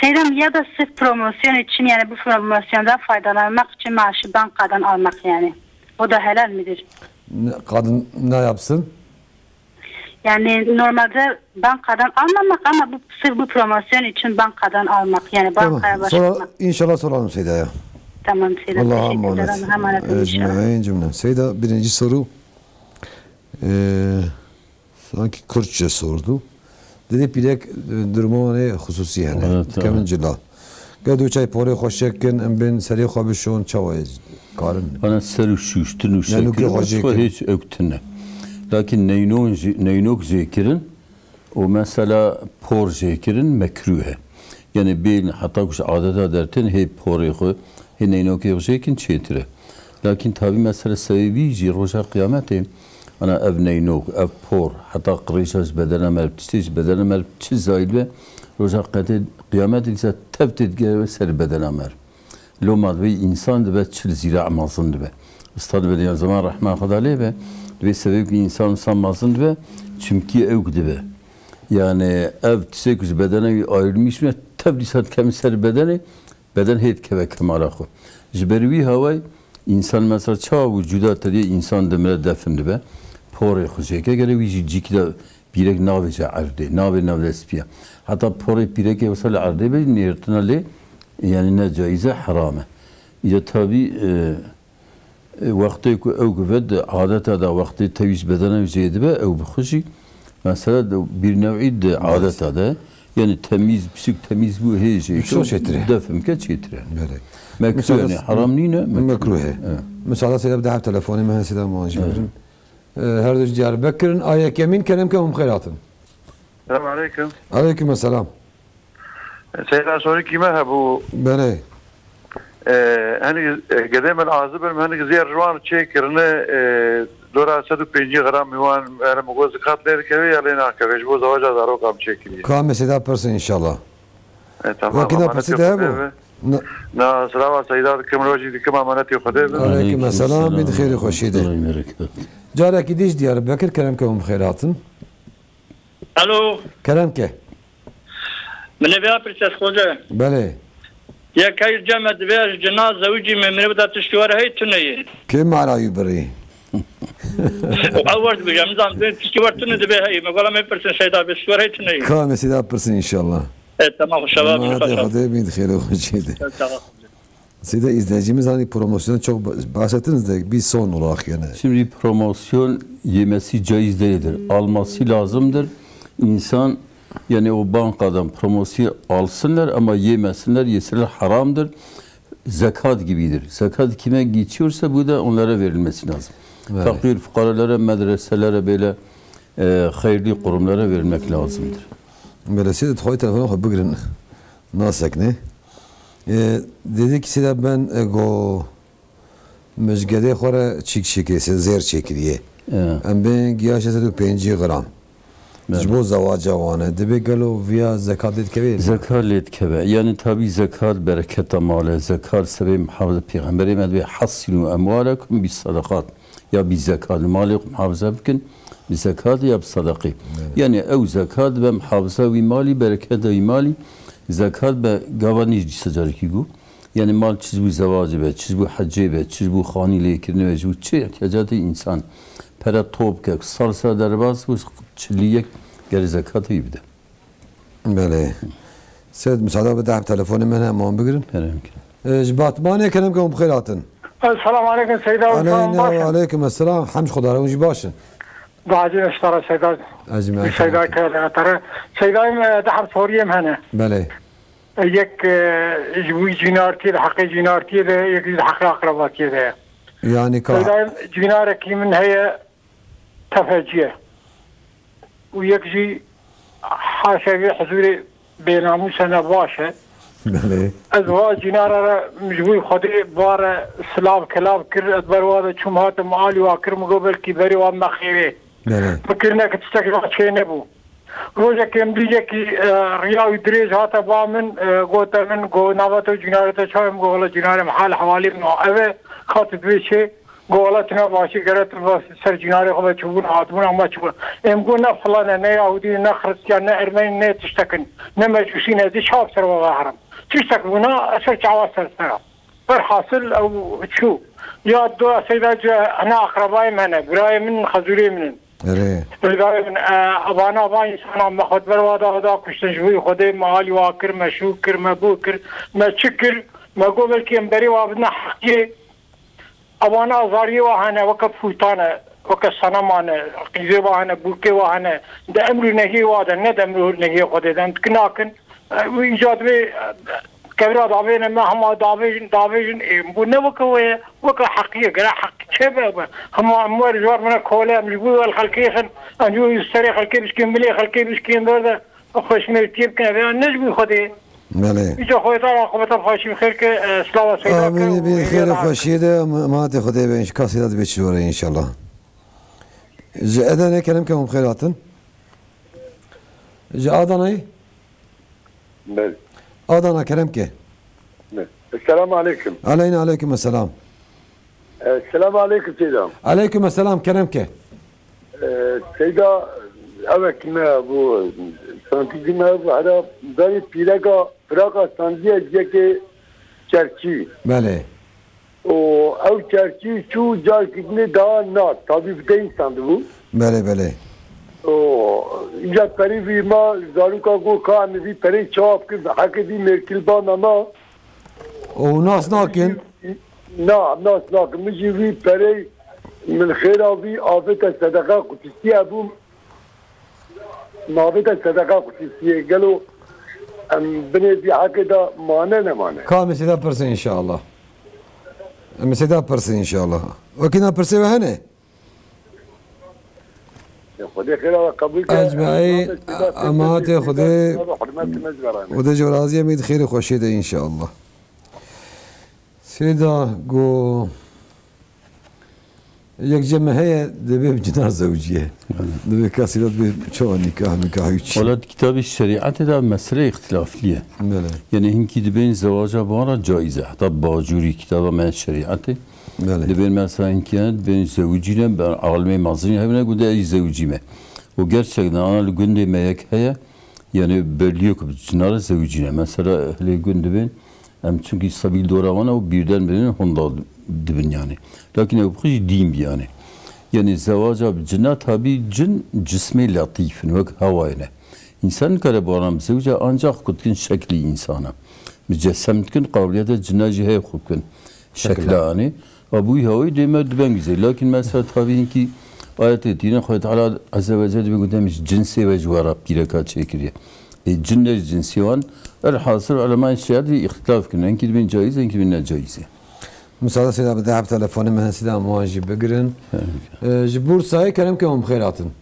Seydam, ya da sırf promosyon için, yani bu promosyondan faydalanmak için maaşı bankadan almak yani. O da helal midir? Ne, kadın ne yapsın? Yani normalde bankadan almamak ama bu, sırf bu promosyon için bankadan almak. Yani bankaya başvurmak. Tamam. Sora-, inşallah soralım Seyda'ya. Tamam Seyda. Allah'a emanet. Teşekkürler. Allah'a emanet olun inşallah. Ecmaîn cümle. Seyda, birinci soru. Ee, sanki Kürtçe sordu. Dedi pîrek, e, durumu ne hususi yani. Evet, evet. Kemin cila. Gel du çay porê xweşek kin, em bên serê xwe bişon, çawa ye? Karin. Bana ser û şûştin û şekirin, xwe hêç ew tune. Lakin neynon jî, neynok jê kirin û mesela por jê kirin mekruh e. Yani bên heta ku ji adeta dertin hê porê xwe, hê neynokê xwe jê kin çêtir e. Lakin tabî mesele sebebî jî roja qiyametê, ana ev neynok, ev por, heta qirêja ji bedena me re, tiştê ji bedena me re çi zayî be, roja qete-, qiyametê dîsa tev tê digere ser bedena me re. Loma divê însan dibe çil zîra mezin dibe. Usta dibe diyan zaman rehma Xweda lê be, divê sebebî însan wisa mezin dibe, çimkî ewk dibe. Yani ev tiştê ku ji bedena wî ayrılmış bûne, tev dîsa dikeve ser bedenê, beden hê dikeve kemala xwe. Ji ber wî hawayî însan mesela çawa wicûda te dê însan dimire defin dibe, porê xwe jêke gere wî jî cîkî de pîrek navêje erdê, navê navdestpiya. Heta porê pîrekê wisa li erdê be, nêrtina lê yani ne caiz e, heram e. Îca tabî, e, E, wextê ku ew guve di adeta de wextê tewî ji bedena wî jê dibe, ew bi xwe jî mesela di bir newî di adeta de, yani temîz, pişik temîz bû hê jê. Pişik çêtir e. Defim ke çêtir e. Belê. Mekruh yani, haram nîne, mekruh. Mekruh e. Evet. Misala seyda bi daha telefonê me hesê de muajî birin. E, her du Diyarbekir in, a yekemîn kerem ke hûn xêr hatin. Selam aleyküm. Aleyküm selam. Seyda, sorîkî me hebû. Belê. E, hinek, e, gedê min azib in, hinek zêr ji wan çêkirine, e, dora sed û pêncî gramî wan, yani min got zikat lê dikeve ya lê nakeve, ji bo zewaca zaroka min çêkiriye. Ka em ê Seyda pirsin inşallah. E, tamam. Wekî na pirsî te hebû? Na, silava Seyda dikim, rojî dikim, emanetî Xwedê bin. Aleyküm selam, bin xêr û xweşî de. Carekî dî ji Diyarbekir, kerem ke hûn bi xêr hatin. Alo. Kerem ke. Min ê vêya pirsê ez xoce. Belê. Yek hey cem me divê ez cina zewicî me, min ê bida tiştî were hey tune ye. Kê mala wî birî? Û ew wer dibêje, min zan divê tiştî wer tune divê hey. Me gola me pirsin Seyda bê tiştî wer hey tune ye. Ka me Seyda pirsin inşallah. E, tamam, şeva bin. Hadi Xwedê bin xêr û xweşî de. Tamam. Seyda, izleyicimiz hani promosyon çok ba-, bahsettiniz de bir son olarak yani. Şimdi promosyon yemesi caiz değildir. Alması lazımdır. İnsan yani o bankadan promosyon alsınlar ama yemesinler, yeseler haramdır. Zekat gibidir. Zekat kime geçiyorsa bu da onlara verilmesi lazım. Evet. Fakir fukaralara, medreselere böyle, e, hayırlı kurumlara vermek lazımdır. Belê Seyda, dixwayî telefonê xwe bigirin. Nasekine. E, dedi ki Seyda ben, e, go, min ji gedê xwe re çîk çêkiriye, se-, zêr çêkiriye. Evet. Em bên giya şeş sed û pêncî gram. Evet. Ji bo zewaca wan e. Divê gelo viya zekat lê dikeve ya ne? Zekat lê dikeve. Yani tabi zekat bereketa mal e. Zekat sebê muhafaza Peygamberê me divê hasinu emwalekum bi sadakat. Ya bi zekat, malê xwe muhafaza bikin, bi zekat ya bi sadaqê. Evet. Yani ew zekat ve muhafaza wî malî, bereketa wî malî, zekat be gava nî dîsa carekî got. Yani mal çi ji bo zewacê be, çi ji bo hecê be, çi ji bo xanî lêkirinê be, ji bo çi ihtiyacatê însan pere top ke, sar sar derbas bû, çilî yek gere zekat wî bide. Belê. Seyda, müsaade bide, em telefonê me hene, em wan bigirin. Kerem ke. E, ji Batmanê kerem ke hûn bi xêr hatin. Selamun aleykum Seyda, hûn Aleyna baş in? Ve aleykum esselam. Hemd ji Xweda re, hûn jî baş in. Duacî ji te re Seyda. Ez jî me Seyda kerem. Kere te re. Seyda, em, e, du heb soriyê em hene. Belê. E, yek, e, ji wî cînartiyê de, heqê cînartiyê de, yek jî di heqê aqrebatiyê de ye. Yani ka Seyda, em, cînarekî min heye, tefecî ye. Û yek jî haşa vê hizûrê bênamûs e, ne baş e. Belê. Ez va cînara re ji bo Xwedê bare silav kilav kir, ez ber wa de çûm hatim alî wa kir, min got belkî berê wa me xêrê. Belê. Min kirine ki tiştek ji wa çê nebû. Rojekê em dî yekî, e, riya wî dirêj hate ba min, e, gote min, got, "Nava te û cînarê te çawa ye?" Min got, "Wele cînarê min hal hewalê min ev e, ka tu dibê çê." Got, "Wele tu ne başî, gere tu ser cînarê xwe ve çûbûn, hatibûn, ama çûbûn." Em got, "Ne filan e, ne Yahudî, ne Xristiyan, ne Ermenî, ne tiştek in, ne Mecûsî ne, ez ê çawa bi ser we ve herim? Tiştek bûna, ez ser çawa ser sera." Berhasil ew çû. Ya do Seyda, hene aqrebayê min hene, birayê min, xezûrê min in. Erê. Birayê min, e, evana va însana me xwe di ber wa da, da kuştin ji bo Xwedê, me alî wa kir, me şû kir, me bû kir, me çi kir, me got belkî em berê wa bidine heqiyê. Evana zariyê wa hene, weke pûtan e, weke seneman e, qîzê wa hene, bûkê wa hene, di emr û nehiyê wa de, ne di emr û nehiyê Xwedê de, em dikin nakin. E, wî îca divê, e, kevira davêne me, hema davêjin, davêjin, ê, bu ne weke we ye, weke heqî ye, gere heq çê be, be. Hema em wer ji wer bine kole, em ji bo we li xelkê xin, em ji bo serê xelkê bişkên, milê xelkê bişkên ber de, xweşmêrtiyê bikin, ev ne ji bo Xwedê ye. Belê. Îca Xwedê te aqibeta xweşî bi xêr ke, e, silava Seyda ke Amîn, û bi hêviya xêr û da xweşiyê de, em, emanetê Xwedê be, inş-, ka Seyda dibe çi were, înşallah. Ji Edenê kerem ke hûn bi xêr hatin. Ji Adanayê? Belê. Adana kerem ke. Belê. Esselamu aleykum. Aleyna aleykum esselam. Esselamu aleykum Seyda. Aleykum esselam, kerem ke. Ee, Seyda, evek me bu santî me bu hera berî pîreka, pîreka sandiye ciyekê çerçî. Belê. û ew çerçî çû carkî dinê daha nat, tabî bi dê însan dibû. Belê, belê. Û îca perî vî ma zaroka got ka em ê vî perê çawa bikin, bi heke vî mêrkil bana ma. Û nas nakin? Na, nas nakin. Min jî vî perê min xêra vî avête sedeqa qudisiye bû. Navê te sedeqa qudisiyê gelo em binê vî hekê de mane nemane? Ka em ê sêda pirsin înşallah. Em ê sêda pirsin înşallah. Wekî na pirsê we hene? Ya Xwedê xêra we qebûl ke. Ecmaî, Navê sêda emanetê pirsin, Xwedê, hurmet me ji we re ne. Xwedê ji we razî ye, em ê di xêrê xweşiyê de înşallah. Sêda go, yek cem heye, dibê bi cinar zewiciye. Belê. Dibê kesî de dibê çawa nîkah, mîkah û çi. Wela di kitabê şerîetê de mesele îxtilaflî ye. Belê. Yanî hinkî dibên zewaca bi wan re caiz e. Heta bacûrî kitaba me şerîetê. Belê. Dibên mesela hinkî ne, dibên zewicîne, ber alimê mezin hebine, gunde ey zewicîme. Û gerçekten ana li gundê me yek heye, yanî belî yo ku bi cinar zewicîne. Mesela ehlê gund dibên, Em çunkî sebîl dora wan ew bîrden bênin hunda dibin yanî. Lakin ew bi xwe jî dîn bî yanî. Yanî zewaca bi cina tabî cin cismê letîf in, wek hewayê ne. Însan nikare bi wan re bizewice, ancax ku dikin şeklî însana. Bi cesem dikin, qabiliyeta cina jî heye xwe bikin. Şekla. Şekla anî. A bi wî hewayî dê me dibengizê. Lakin mesela tabî hinkî ayetê dînê Xwedê Teala Azze ve Celle dibê gote, em ji cinsê ve ji we re pîreka çêkiriye. Ê, cin ne ji cinsê wan. Elhasil ulemayê şerîetê îxtilaf kirin. Hinkî dibên caiz e, hinkî dibên necaiz e. Misade sêda bide, hep telefonê me hene, sêda em wan jî bigirin. Ee, ji Bursayê kerem ke hûn bi xêr hatin.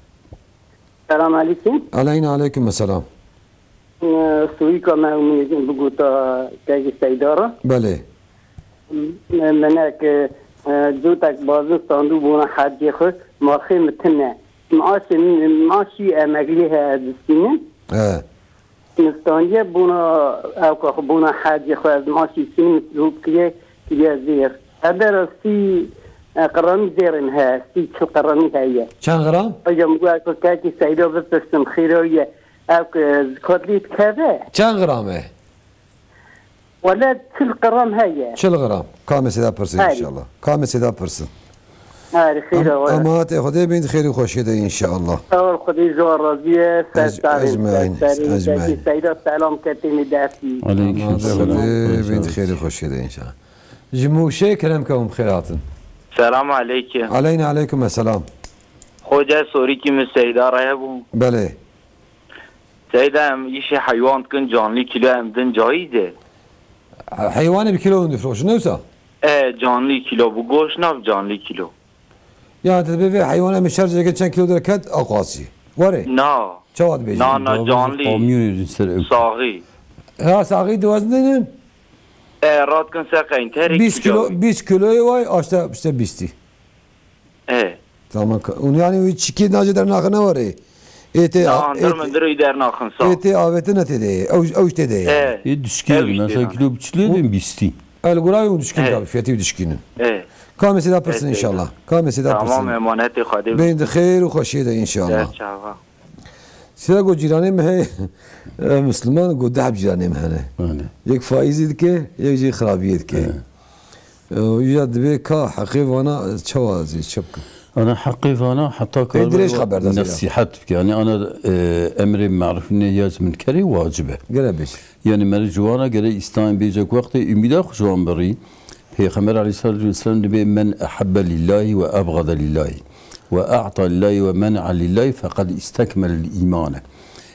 Selam aleykum. Aleyna aleykum selam. Ee, Stûrîka me û min ê bigota kekê Seyda re. Belê. Me, me nek, e, cotek bazin standû bona hecê xwe, ma xê min tune. Maaşê min, maaşî emeklî heye ez distînim. He. Min standiye bona, ewka xwe bona hecê xwe ez maaşî distînim, min zû kiriye, kiriye zêr. Hebera sî, e, qramî zêrê min heye, sî çil qramî heye. Çend gram? Hocam, ewka kekê Seyda bipirsim, xêra ye. Ewka, e, kotlî dikeve. Çend gram e? Wele çil gram heye. Çil gram. Ka em ê sêda pirsin înşallah. Ka em ê sêda pirsin. Her xêr Em- ewa. Emanetê Xwedê bin, xêr û xweşiyê de inşallah. Sağ ol, Xwedê ji wan razî ye. Ser Ec- sağ bin, ecmaîn, ser serî, ecmaîn. Seyda selam ketînî destî. Aleyküm Emanetê selam. Xwedê bin, xêr û xweşiyê de inşallah. Ji Mûşê kerem ke hûn bi xêr hatin. Selam aleykum. Aleyna aleykum esselam. Xoca sorîkî min Seyda re hebû. Belê. Seyda, em îşê heywan dikin, canlî kîlo em din cayîz e? Heywanê bi kîlo hûn difroşin, ne wisa? E, canlî kîlo, bi goşt nav, canlî kîlo. Ya, te dibê vê heywana min şer zêke çend kîlo derket, aqasî. Were? Na. Çawa dibêjin? Na, na, canlî. Kamyonê din ser ew. Saxî. Ha, saxî diwezin dinin? E, rat kin ser qeynterê bîst kîlo, bîst kîloyê way, aşte, işte bîstî. E. Tamam. Ka- û yani wî çikî nacê dernaxine were. Ê tê Na, a- ê andir tê- min dirî dernaxin sa. Ê tê avêtine tê de. Ew, ew tê de yani. E. Ê dişkî Ew din, işte mesela yani. Kilo biçilê din bîstî. El gurayê û dişkîn E. tabii. Fiyatî dişkînin. E. Kamê seyda pirsin E, seyda. İnşallah. Kamê seyda Tamam, pirsin. Emanetê Xwedê bin. Beyinde xêr û xweşiyê de inşallah. Ser çava. Sira go cîranê me heye, e, Misliman go deh cîranê me hene. Öyle. Yek faîzî dike, yek jî xirabiyê dike. Evet. E, o ya dibê ka heqê vana çawa zî çi bikin? Ana heqê vana heta Ê dirêj kar xeber da zî ya. Nesihat bike. Yani ana, e, emrê maruf nehya ji minkerê wacib e. Gere bêj. Yani meri ji wana gere İslam bêje ku wextê ümîda xwe ji wan birî, Peyxember aleyhissalatu vesselam dibê, "Men ahabbe lillahi ve abgada lillahi ve a'ta lillahi ve men'a lillahi feqad istekmelel imane."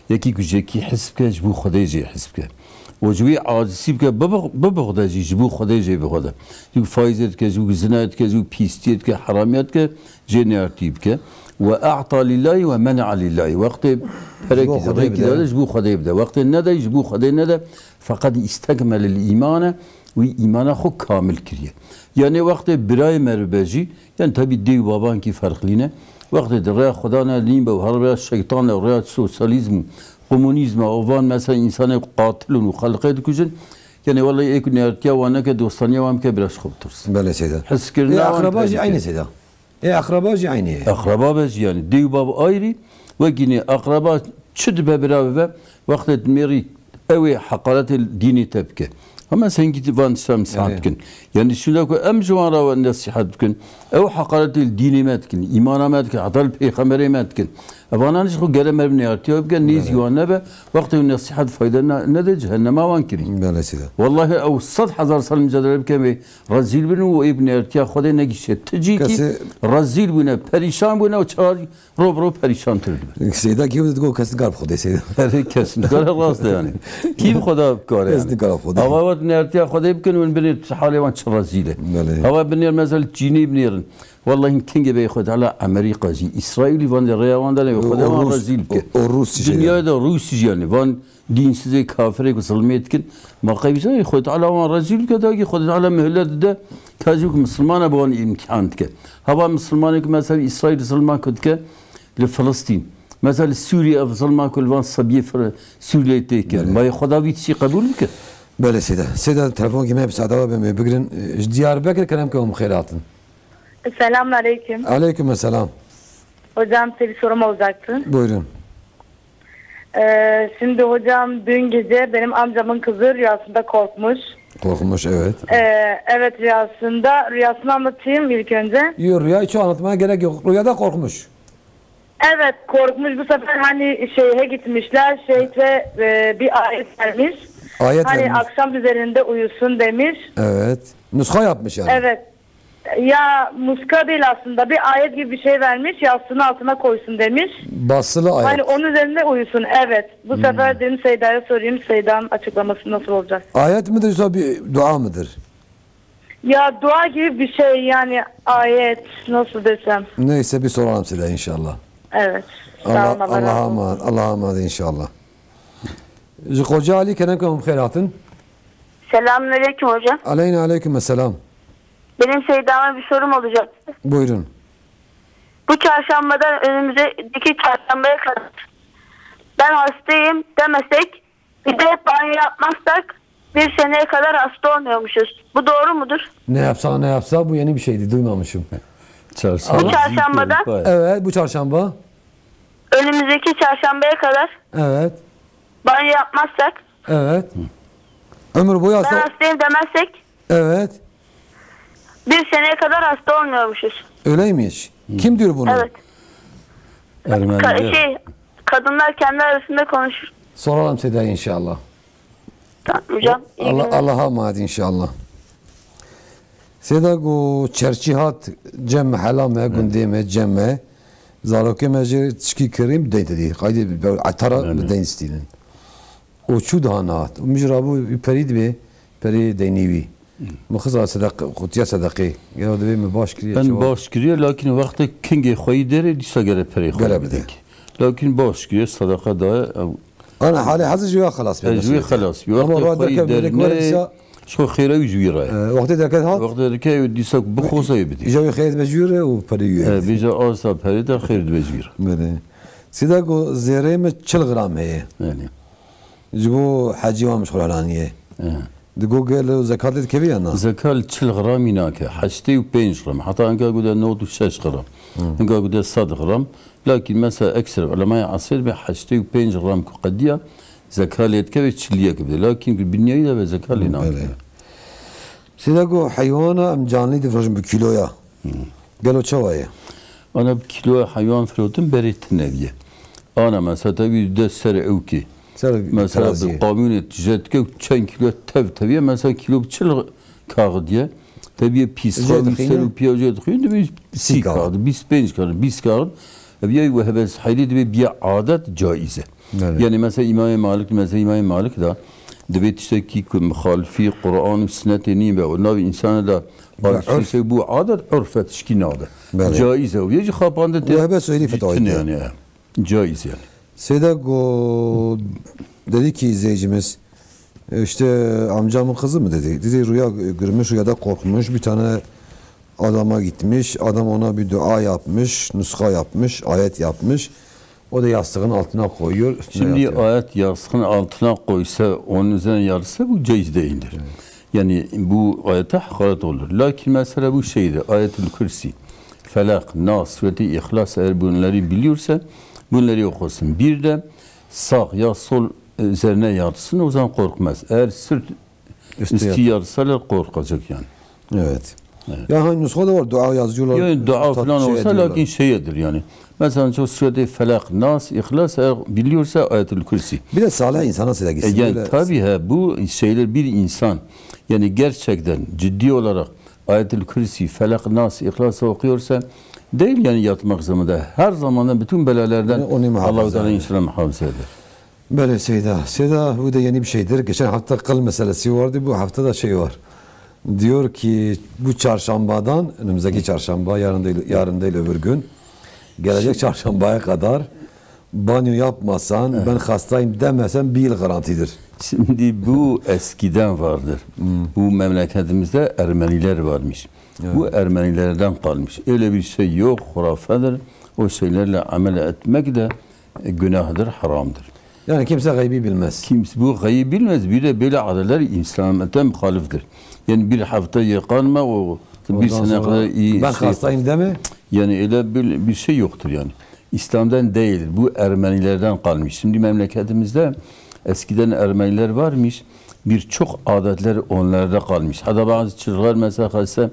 Yekî ku ji yekî his bike, ji bo Xwedê jê his bike. Û ji wî acizî bike, bibix-, bibixde jî ji bo Xwedê jê bixwede. Ji bo faîzê dike, ji bo zinayê dike, ji bo pîstiyê dike, heramiyê dike, jê neyartî bike. "Ve a'ta lillahi ve men'a lillahi." Wextê perekî Ji bo de, Xwedê rêkî bide. de ji bo Xwedê bide. Wextê nede, ji bo Xwedê nede. Feqad istekmelel îmane, wî îmana xwe kamil kiriye. Yanê wextê birayê meriv be jî, yani tabî dê û babankî ferqlî ne. Wextê di rêya Xweda ne lîn be û her rêya şeytan e, rêya sosyalîzm û komunîzm e, û van mesela însanê qatil in û xelqê dikujin, yani wellahî ê ku neyartiya wan neke, dostaniya wan bike, bira ji xwe bitirs. Belê seyda. Hiskirina Ê wan akraba jî pêdike. Eynî seyda. Ê akraba jî eynî ye. Akraba be jî yani. Dê û bav ayrî, wekî nê akraba çi dibe bira bibe, wextê dinêrî ew ê heqaretê dînê te bike. Hema sengî van tişta misahat Evet. dikin. Yani şunda ku em ji wan re nesîhet bikin, ew heqaretê dînê me dikin, îmana me dikin, heta li pêxemberê me dikin. Evanan ji xwe gere meriv neyartiya bikin, nêzî Evet. wan nebe, wextê ew nesîhet fayde ne-, nede, cehennema wan kirî. Belê seyda. Wellahî ew sed hezar sal mücadele bikin wê rezîl bin û ê bi neyartiya Xwedê negihişte. Ti cîkî Kesê rezîl bûne, perîşan bûne û çar Rov rov perîşantir dibe. Seyda kî digo kes nikar bi Xwedê seyda. Her kes nikare rast e yani. Kî bi Xweda bikare Kes yani. nikar bi Xwedê. Hava wet nertiya Xwedê bikin, win binêr halê wan çi rezîl e. Belê. Hava binêr mesela Çînî binêrin. Wallahî kingê bey Xwedê Teala Amerîka jî, Îsraîlî van de rêya wan de ne, Xwedê O wan Rûs, rezîl bike. o, o Rûs jî Dinyayê de Rûs jî yani. Van dînsizê kafirê ku zilmê dikin. Ma qey bize Xwedê Teala wan rezîl bike, da ki Xwedê Teala mihlet dide. Ka jî ku misilmana bi wan îmtihan dike. Hava misilmanê ku mesela Îsraîl zilma ku dike li Filistîn. Mesela li Sûriyê ev zilma ku li van sebiyê Fir-, Sûriyeyê tê kirin. Belê. Mayê Xweda vî tiştî qebûl bike. Belê seyda. Seyda telefonkî me bi seyda we bimê bigirin. Ji Diyarbekir kerem ke hûn bi xêr hatin. Selamun aleyküm. Aleyküm selam. Hocam size bir sorum olacaktı. Buyurun. Ee, şimdi hocam dün gece benim amcamın kızı rüyasında korkmuş. Korkmuş, evet. Ee, evet rüyasında, rüyasını anlatayım ilk önce. Yok, rüyayı çok anlatmaya gerek yok. Rüyada korkmuş. Evet korkmuş bu sefer hani şeyhe gitmişler, şeyhte e, bir ayet vermiş. Ayet Hani vermiş. akşam üzerinde uyusun demiş. Evet. Nuska yapmış yani. Evet. Ya muska değil aslında. Bir ayet gibi bir şey vermiş. Yastığını altına koysun demiş. Basılı ayet. Hani onun üzerinde uyusun. Evet. Bu sefer dedim Seyda'ya sorayım. Seyda'nın açıklaması nasıl olacak? Ayet midir yoksa bir dua mıdır? Ya dua gibi bir şey yani ayet nasıl desem. Neyse bir soralım size inşallah. Evet. Sağ Allah, olun, Allah Allah'a razı olsun. emanet, Allah'a emanet inşallah. Ji Xoca Alî kerem ke hûn bi xêr hatin. Selamünaleyküm hocam. Aleyna aleyküm selam. Benim Seyda'ma bir sorum olacaktı. Buyurun. Bu çarşambadan önümüzdeki çarşambaya kadar ben hastayım demesek, bir de banyo yapmazsak bir seneye kadar hasta olmuyormuşuz. Bu doğru mudur? Ne yapsak ne yapsak bu yeni bir şeydi, duymamışım. Çarşamba. Bu çarşambadan Evet, bu çarşamba. Önümüzdeki çarşambaya kadar Evet. banyo yapmazsak, Evet. Ömür boyu ben hasta. hastayım demezsek Evet. Bir seneye kadar hasta olmuyormuşuz. Öyleymiş. Kim diyor bunu? Evet. Ermeniler. Ka- şey, kadınlar kendi arasında konuşur. Soralım Seda inşallah. Tamam hocam. İyi Allah, günler. Allah'a emanet inşallah. Seda got çerçî hat cem me, hela me, gundê me, cem me. Zarokê me jê tişkî kirîn bi deyn didî. Qaydê bi etara bi deyn distînin. Û çû daha nehat. Û min jî rabû wî perî dibê, perî deynî wî. Min xiza sedeq-, qutiya sedeqê. Gelo divê min baş kiriye, Ben çawa? Baş kiriye, lakin wextê kingê xweyî derê, dîsa gere perê xwe Gere bide. Bidek. Lakin baş kiriye, sedeqa daye, ew Ana halê hezir ji wê xelas be. Ez ji wê xelas bî. Ama wextê xweyî derê, ji xwe xêra wî ji wî re ye. E, wextê derket hat? Wextê derket, dîsa bixoza wê bidî. Îja wê xêr dibe ji wî re û perê wî. E, bêje asta perê de xêr dibe ji wî re. Belê. Sida got zêrê min çil gram heye. Belê. Ji bo hecî wan ji xwe helaniye. E. Di got gelo zekat lê dikeve ya na? Zekat li çil gramî nake. Heştê û pênc gram. Heta hinka got de nod û şeş gram. Hinka got de sed gram. Lakin mesela ekser ulemaya esrê be heştê û pênc gram ku qediya zekat lê dikeve çiliyek bide. Lakin ku binyayî de be zekat lê nake. Belê. Sida got heywana em canlî difirojin bi kîloya. Gelo çawa ye? Ana bi kîloya heywan firotin berê tune diye. Ana mesela te wî de ser ewkê. Ser Mesela bi teraziyê. Kamyonê tije dike û çend kîlo tev teviye, mesela kîlo bi çil kaxidiye. Teviye pîs Jê xwe wî dixîne. Ser û piya jê dixîne, dibe sî kaxid, bîst pênc kaxid, bîst kaxid. Ev yay we hebes heylê dibe biye adet caiz e. Belê. Yani mesela İmam Malik, mesela İmam Malik da dibe tiştekî ku muxalifî Qur'an û sünnetê nîn be û navê insana da Ve alışveriş urf. Bu adet urf e, tişkî nabe. Belê. Caiz e. Yê jî xapande te Wehbe söyleyip fetavayı tine de. Yani. Caiz yani. Seyda go dedi ki izleyicimiz, işte amcamın kızı mı dedi. Dedi rüya görmüş, rüyada korkmuş. Bir tane adama gitmiş. Adam ona bir dua yapmış, nuska yapmış, ayet yapmış. O da yastığın altına koyuyor, üstüne Şimdi yatıyor. Ayet yastığın altına koysa, onun üzerine yatsa bu caiz değildir. Evet. Yani bu ayete hakaret olur. Lakin mesela bu şeydir, Ayetül Kürsi, Felak, Nas, Sureti İhlas eğer bunları biliyorsa bunları okusun. Bir de sağ ya sol üzerine yatsın, o zaman korkmaz. Eğer sırt Üstü üstü yat- yatsalar korkacak yani. Evet. Evet. Ya hani nuska da var, dua yazıyorlar. Yani dua Tat-, falan şey olsa ediyorlar. Lakin şeydir yani. Mesela çok Sureti Felak, Nas, İhlas eğer biliyorsa Ayetül Kürsi. Bir de salih insana size E, gitsin. Yani Böyle tabii he, bu şeyler bir insan yani gerçekten ciddi olarak Ayetül Kürsi, Felak, Nas, İhlas okuyorsa değil yani yatmak zamanında. Her zamandan bütün belalardan Onu, onu muhafaza Allah-u Teala eder. İnşallah muhafaza eder. Belê Seyda. Seyda, bu da yeni bir şeydir. Geçen hafta kıl meselesi vardı, bu hafta da şey var. Diyor ki bu çarşambadan, önümüzdeki çarşamba, yarın değil, yarın değil öbür gün, gelecek çarşambaya kadar banyo yapmasan, ben hastayım demesen bir yıl garantidir. Şimdi bu eskiden vardır. Bu memleketimizde Ermeniler varmış. Evet. Bu Ermenilerden kalmış. Öyle bir şey yok, hurafedir. O şeylerle amel etmek de e, günahdır, haramdır. Yani kimse gaybi bilmez. Kimse bu gaybi bilmez. Bir de böyle adetler İslamiyet'e muhaliftir. Yani bir hafta yıkanma, o bir Ondan sene sonra kadar iyi ben şey hastayım deme. Yani öyle bir, bir şey yoktur yani. İslam'dan değil, bu Ermenilerden kalmış. Şimdi memleketimizde eskiden Ermeniler varmış. Birçok adetler onlarda kalmış. Hatta bazı çocuklar mesela hasta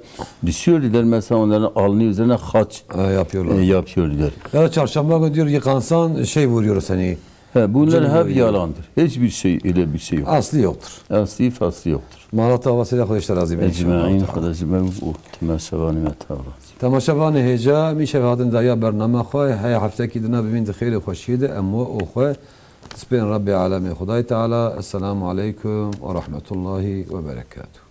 düşüyordular, mesela onların alnı üzerine haç Ha, yapıyorlar. E, yapıyordular. Ya da çarşamba günü diyor yıkansan şey vuruyoruz hani. He, bunlar hep yalandır. Hiçbir şey, öyle bir şey yok. Aslı yoktur. Aslı faslı yoktur. Malat Havasıyla Xwedê ji te razî be, inşallah. Ecmaîn, Xwedê ji me û temaşevanê me te razî. Temaşevanê hêja, mîşev hatin dawiya bername xwe, heya heftekî dina bibîn di xêr û xweşiyê de, em we û xwe dispên Rebbê Alemê Xwedayê Teala. Esselamu aleykum ve rahmetullahi ve berekatuhu.